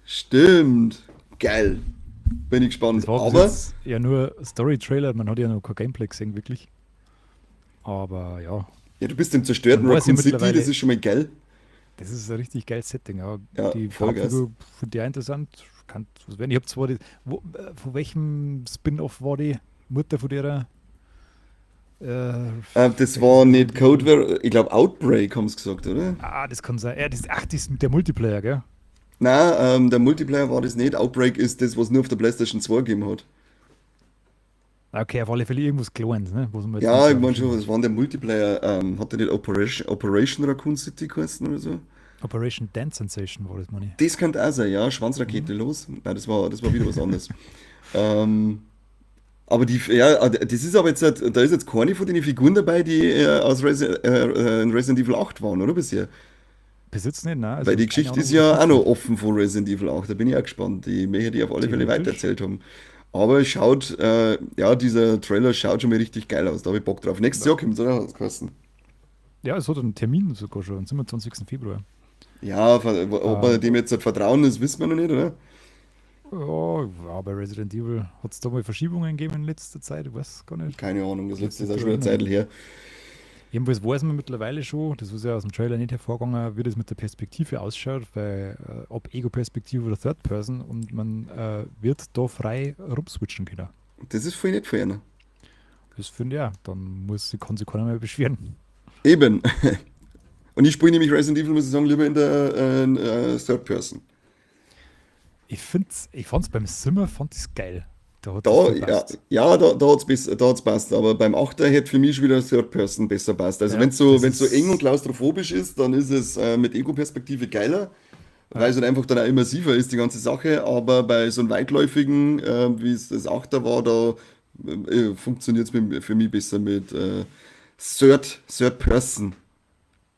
A: Stimmt! Geil! Bin ich gespannt.
B: Das war aber ja nur Story-Trailer, man hat ja noch kein Gameplay gesehen, wirklich. Aber ja.
A: Ja, du bist im zerstörten Raccoon City, das ist schon mal geil.
B: Das ist ein richtig geiles Setting, ja.
A: Ja,
B: die
A: voll geil.
B: Finde ich auch interessant. Kann, was werden. Ich habe zwar die, von welchem Spin-off war die Mutter von der?
A: Das war nicht Code, ich glaube Outbreak haben sie gesagt, oder?
B: Ah, das kann sein. Ja, das ist der Multiplayer, gell?
A: Nein, der Multiplayer war das nicht. Outbreak ist das, was nur auf der PlayStation 2 gegeben hat.
B: Okay, auf alle Fälle irgendwas Kleines, ne? Was man
A: jetzt ja, ich meine schon, was war denn der Multiplayer? Hat der nicht Operation Raccoon City geheißen oder so?
B: Operation Dance Sensation war das, meine ich.
A: Das könnte auch sein, ja. Schwanzrakete los. Nein, das war wieder was anderes. Aber die, ja, das ist aber jetzt, da ist jetzt keine von den Figuren dabei, die aus in Resident Evil 8 waren, oder bisher?
B: Bis jetzt nicht, ne?
A: Also, weil die Geschichte ist ja auch noch offen von Resident Evil 8, da bin ich auch gespannt. Die möchte die auf alle Fälle weitererzählt haben. Aber es schaut, ja, dieser Trailer schaut schon mal richtig geil aus, da habe ich Bock drauf. Nächstes Jahr kommt es, oder? Hat's geheißen?
B: Ja, es hat einen Termin sogar schon, am 27. Februar.
A: Ja, ob man dem jetzt halt vertrauen ist, wissen wir noch nicht, oder?
B: Ja, ja, bei Resident Evil hat es da mal Verschiebungen gegeben in letzter Zeit, ich weiß gar nicht.
A: Keine Ahnung, das letzte ist auch schon eine Zeit her.
B: Jedenfalls weiß man mittlerweile schon, das ist ja aus dem Trailer nicht hervorgegangen, wie das mit der Perspektive ausschaut, weil ob Ego-Perspektive oder Third Person und man wird da frei rumswitchen können.
A: Das ist voll nett von einer.
B: Das finde ich auch. Dann kann sich keiner mehr beschweren.
A: Eben. Und ich spiele nämlich Resident Evil, muss ich sagen, lieber in der Third Person.
B: Ich fand's beim Simmer fand ich's geil.
A: Da hat ja, ja, da hat's passt. Aber beim 8er hätte für mich schon wieder Third Person besser passt. Also ja, wenn es so, so eng und klaustrophobisch ist, dann ist es mit Ego-Perspektive geiler, ja, weil es halt einfach dann auch immersiver ist, die ganze Sache. Aber bei so einem weitläufigen, wie es das 8er war, da funktioniert es für mich besser mit Third Person.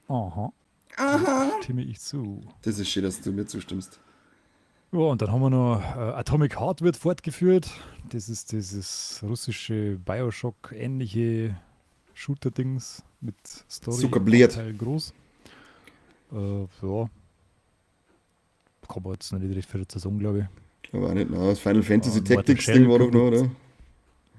B: Aha. Aha. Stimme ich zu.
A: Das ist schön, dass du mir zustimmst.
B: Ja, und dann haben wir noch Atomic Heart wird fortgeführt. Das ist dieses russische Bioshock-ähnliche Shooter-Dings mit Story.
A: Zuckerbliert.
B: Groß. Ja. Kann man jetzt noch nicht recht viel dazu sagen, glaube ich.
A: Glaube auch nicht. Nein, das Final Fantasy Tactics Ding war doch noch, oder?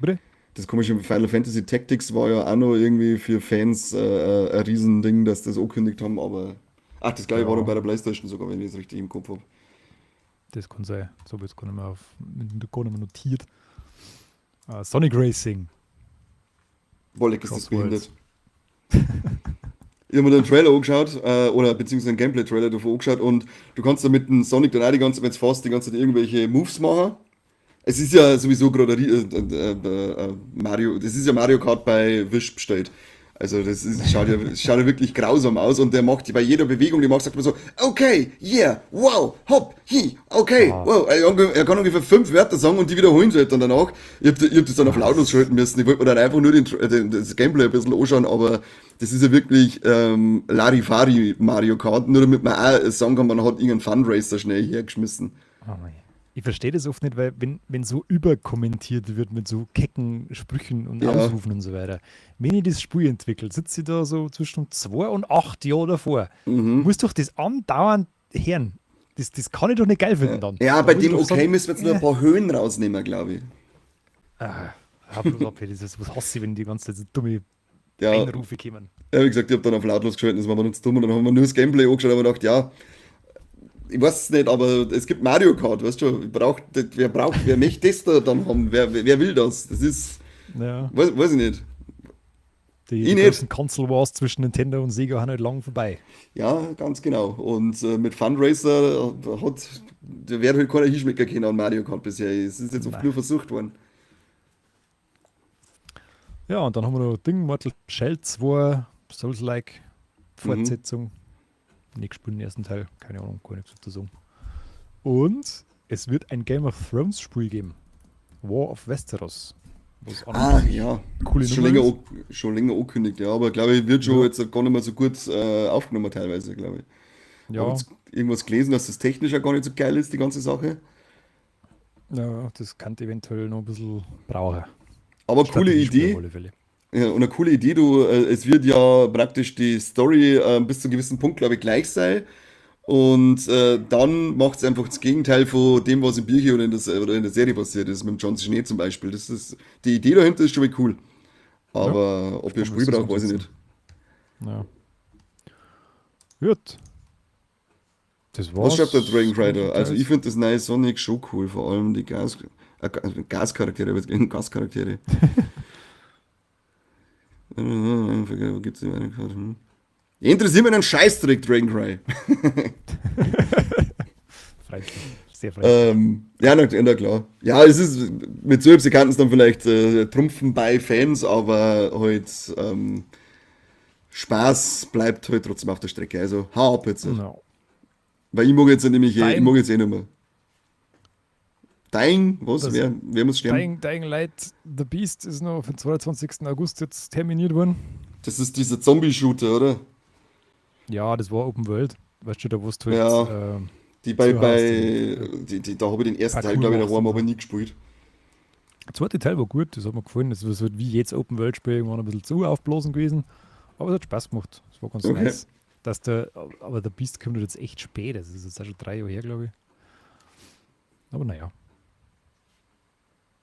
B: Bitte?
A: Das komische Final Fantasy Tactics war ja auch noch irgendwie für Fans ein Riesending, dass das angekündigt haben, aber ach, das glaube ich war noch bei der PlayStation sogar, wenn ich das richtig im Kopf habe.
B: Das kann sein. So habe ich jetzt gar nicht mehr, notiert. Sonic Racing.
A: Wolleck ist das behindert. Ich habe mir den Trailer angeschaut, oder beziehungsweise den Gameplay-Trailer davor angeschaut und du kannst da mit dem Sonic dann auch die ganze, wenn es fährst, die ganze Zeit irgendwelche Moves machen. Es ist ja sowieso gerade Mario, das ist ja Mario Kart bei Wish bestellt. Also das ist, schaut ja wirklich grausam aus und der macht bei jeder Bewegung, die macht, sagt man so, okay, yeah, wow, hopp, hi, okay, wow. Er kann ungefähr 5 Wörter sagen und die wiederholen sie halt dann danach. Ich hab das dann auf lautlos schalten müssen. Ich wollte mir dann einfach nur das Gameplay ein bisschen anschauen, aber das ist ja wirklich Larifari Mario Kart, nur damit man auch sagen kann, man hat irgendeinen Funracer schnell hergeschmissen.
B: Oh mein. Ich verstehe das oft nicht, weil wenn so überkommentiert wird mit so kecken Sprüchen und Ausrufen und so weiter. Wenn ich das Spiel entwickle, sitze ich da so zwischen 2 und 8 Jahren davor. Mhm. Muss doch das andauernd hören. Das kann ich doch nicht geil finden dann.
A: Ja, bei dem okay sagen, müssen wir jetzt nur ein paar Höhen rausnehmen, glaube ich.
B: Ah, das ist, was hasse ich, wenn die ganze Zeit so dumme Einrufe kommen.
A: Ja, wie gesagt, ich habe dann auf lautlos geschaltet, das war mir nicht dumm und dann haben wir nur das Gameplay angeschaut und gedacht, ja, ich weiß es nicht, aber es gibt Mario Kart, weißt du, wer möchte das da dann haben? Wer will das? Das ist, weiß ich nicht.
B: Die großen Console Wars zwischen Nintendo und Sega haben halt lang vorbei.
A: Ja, ganz genau. Und mit Funracer der wird halt keiner hinschmecken können an Mario Kart bisher. Es ist jetzt oft nur versucht worden.
B: Ja, und dann haben wir noch Ding, Mortal Shell 2, Souls-like Fortsetzung. Nicht gespielt den ersten Teil, keine Ahnung, gar nichts dazu sagen. Und es wird ein Game of Thrones Spiel geben. War of Westeros.
A: Ah, ja. Coole schon länger angekündigt, ja, aber glaube ich, wird schon jetzt gar nicht mehr so gut aufgenommen teilweise, glaube ich. Ja. Hab jetzt irgendwas gelesen, dass das technisch auch gar nicht so geil ist, die ganze Sache.
B: Ja, das kann eventuell noch ein bisschen brauchen.
A: Aber coole Idee. Ja, und eine coole Idee, du, es wird ja praktisch die Story bis zu einem gewissen Punkt, glaube ich, gleich sein. Und dann macht es einfach das Gegenteil von dem, was im Bücher oder in der Serie passiert ist, mit dem Jon Schnee zum Beispiel. Das ist, die Idee dahinter ist schon mal cool. Aber ja, ob ihr Spiel braucht, weiß ich nicht.
B: Ja. Gut. Das war's.
A: Was schreibt der Dragon Rider? Also ich finde das neue Sonic schon cool, vor allem die Gascharaktere, Gascharaktere. Wo gibt's denn eine? Interessiert mich einen Scheißdreck, Dragon Cry.
B: Freundlich, sehr freundlich.
A: Ja, na klar. Ja, es ist mit so sie kannten es dann vielleicht trumpfen bei Fans, aber halt Spaß bleibt halt trotzdem auf der Strecke. Also hau ab jetzt. No. Weil ich mag jetzt nämlich ich mag jetzt eh nicht mehr. Dying, was? Wer muss sterben?
B: Dying Light The Beast ist noch für den 22. August jetzt terminiert worden.
A: Das ist dieser Zombie-Shooter, oder?
B: Ja, das war Open World. Weißt du, da wo du halt
A: Ja, die bei,
B: zuhaust
A: bei
B: und
A: die, die, da habe ich den ersten Teil,
B: Parkour
A: glaube ich,
B: machst
A: daheim
B: und
A: aber
B: so.
A: nie gespielt.
B: Der zweite Teil war gut, das hat mir gefallen. Das war so wie jedes Open-World-Spiel irgendwann ein bisschen zu aufblasen gewesen. Aber es hat Spaß gemacht. Es war ganz
A: Okay.
B: nice. Dass der, aber der Beast kommt jetzt echt spät. Das ist jetzt auch schon 3 Jahre her, glaube ich. Aber naja.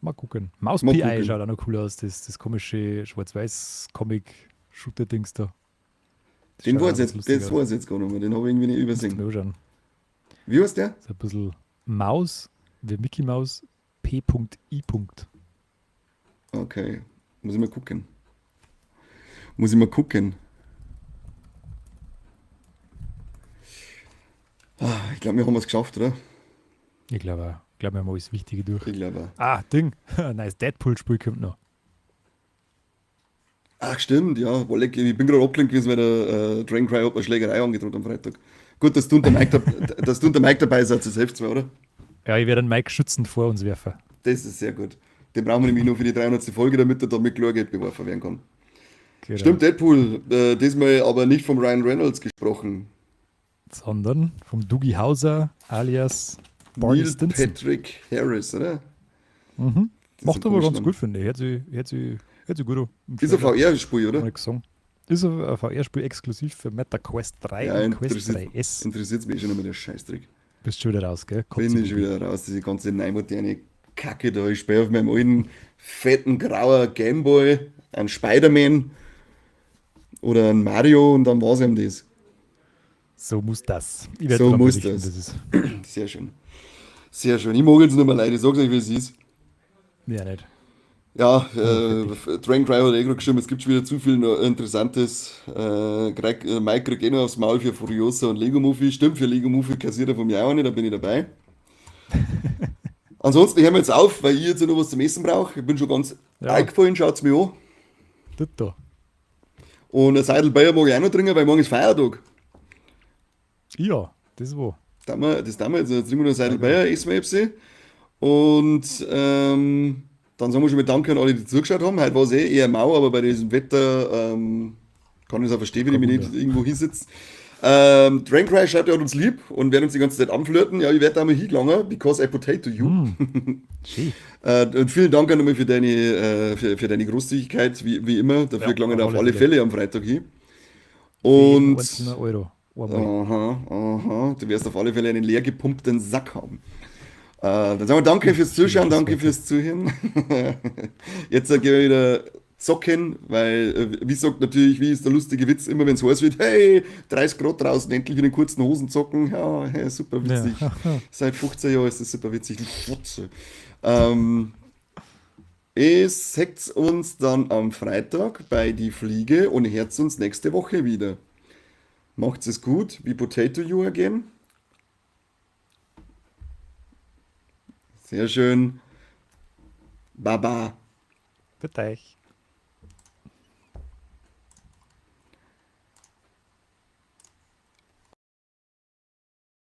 B: Mal gucken. Mouse
A: Mal
B: PI
A: gucken.
B: schaut auch noch cool aus, das komische Schwarz-Weiß-Comic-Shooter-Dings da. Das
A: Den
B: schaut auch
A: weiß
B: ganz
A: jetzt,
B: lustig
A: das
B: aus.
A: weiß ich jetzt gar nicht mehr, den habe ich irgendwie nicht
B: Musst du
A: übersehen.
B: mir anschauen.
A: Wie heißt der?
B: So ein bisschen Maus, wie Mickey Mouse, P.I.
A: Okay, muss ich mal gucken. Muss ich mal gucken. Ah, ich glaube, wir haben es geschafft, oder?
B: Ich glaube auch. Ich glaube, wir haben alles Wichtige durch.
A: Ich glaube auch.
B: Ah, Ding. Nice Deadpool-Spiel kommt noch.
A: Ach, stimmt, ja. Wolleck, ich bin gerade abgelenkt gewesen, weil der Dragon Cry hat mir Schlägerei angedroht am Freitag. Gut, dass du und der Mike, dass du und der Mike dabei seid, das hilft zwar, oder?
B: Ja, ich werde den Mike schützend vor uns werfen.
A: Das ist sehr gut. Den brauchen wir nämlich nur für die 300. Folge, damit er da mit Chlorgeld beworfen werden kann.
B: Genau.
A: Stimmt, Deadpool. Diesmal aber nicht vom Ryan Reynolds gesprochen.
B: Sondern vom Doogie Howser alias Barney
A: Neil
B: Stinson.
A: Patrick Harris, oder?
B: Mhm.
A: Das
B: Macht
A: ist ein
B: aber
A: komischer
B: ganz
A: Name.
B: gut, finde ich. Hört sich gut an. Im
A: Ist ein
B: Trailer.
A: VR-Spiel, oder?
B: Mal gesungen. Ist ein VR-Spiel exklusiv für Meta Quest 3
A: Ja,
B: und Quest
A: interessiert,
B: 3S.
A: interessiert mich schon immer der Scheißdreck.
B: Bist schon wieder raus, gell?
A: Bin ich schon wieder raus, diese ganze neumoderne Kacke da. Ich spiele auf meinem alten, fetten, grauer Gameboy einen Spider-Man oder einen Mario und dann war's eben das.
B: So muss das. Ich werde
A: So
B: dann
A: muss
B: berichten,
A: das.
B: das ist.
A: Sehr schön. Sehr schön. Ich mag jetzt nicht mehr leid, ich sag's euch, wie es ist.
B: Ja, nicht.
A: Ja, Dragon Cry hat eh gerade geschrieben, es gibt schon wieder zu viel noch Interessantes. Mike kriegt eh noch aufs Maul für Furiosa und Lego Movie. Stimmt, für Lego Movie kassiert er von mir auch nicht, da bin ich dabei. Ansonsten, ich höre jetzt auf, weil ich jetzt noch was zum Essen brauche. Ich bin schon ganz
B: Ja.
A: eingefallen, schaut's mir an.
B: Das da.
A: Und ein Seidel Bayer mag ich auch noch trinken, weil morgen ist Feiertag.
B: Ja, das war.
A: Das tun wir jetzt. Jetzt trinken wir noch ein Seidel Bayer, essen wir Epsi. Und dann sagen wir schon mal Danke an alle, die zugeschaut haben. Heute war es eh eher mau, aber bei diesem Wetter kann ich es auch verstehen, wenn ich mich nicht irgendwo hinsetze. Dragon Cry schreibt, er hat uns lieb und werden uns die ganze Zeit anflirten. Ja, ich werde da mal hingelangen, because I potato you.
B: Schön.
A: Und vielen Dank auch nochmal für deine, für deine Großzügigkeit, wie immer. Dafür
B: Ja,
A: gelangen
B: auf
A: auf
B: alle
A: alle
B: Fälle.
A: Fälle am Freitag hin.
B: Jeden
A: Und
B: einzelnen Euro. Einmal.
A: aha, aha, du wirst auf alle Fälle einen leer gepumpten Sack haben. Dann sagen wir danke fürs Zuschauen, danke fürs Zuhören. Jetzt gehen wir wieder zocken, weil, wie sagt natürlich, wie ist der lustige Witz, immer wenn es heiß wird, hey, 30 Grad draußen, endlich wieder in kurzen Hosen zocken. Ja, hey, super witzig.
B: Ja.
A: Seit 15 Jahren ist das super witzig. Du Fotze. Es seht uns dann am Freitag bei Die Fliege und hört uns nächste Woche wieder. Macht's es gut, wie Potato You again. Sehr schön. Baba.
B: Bitte euch.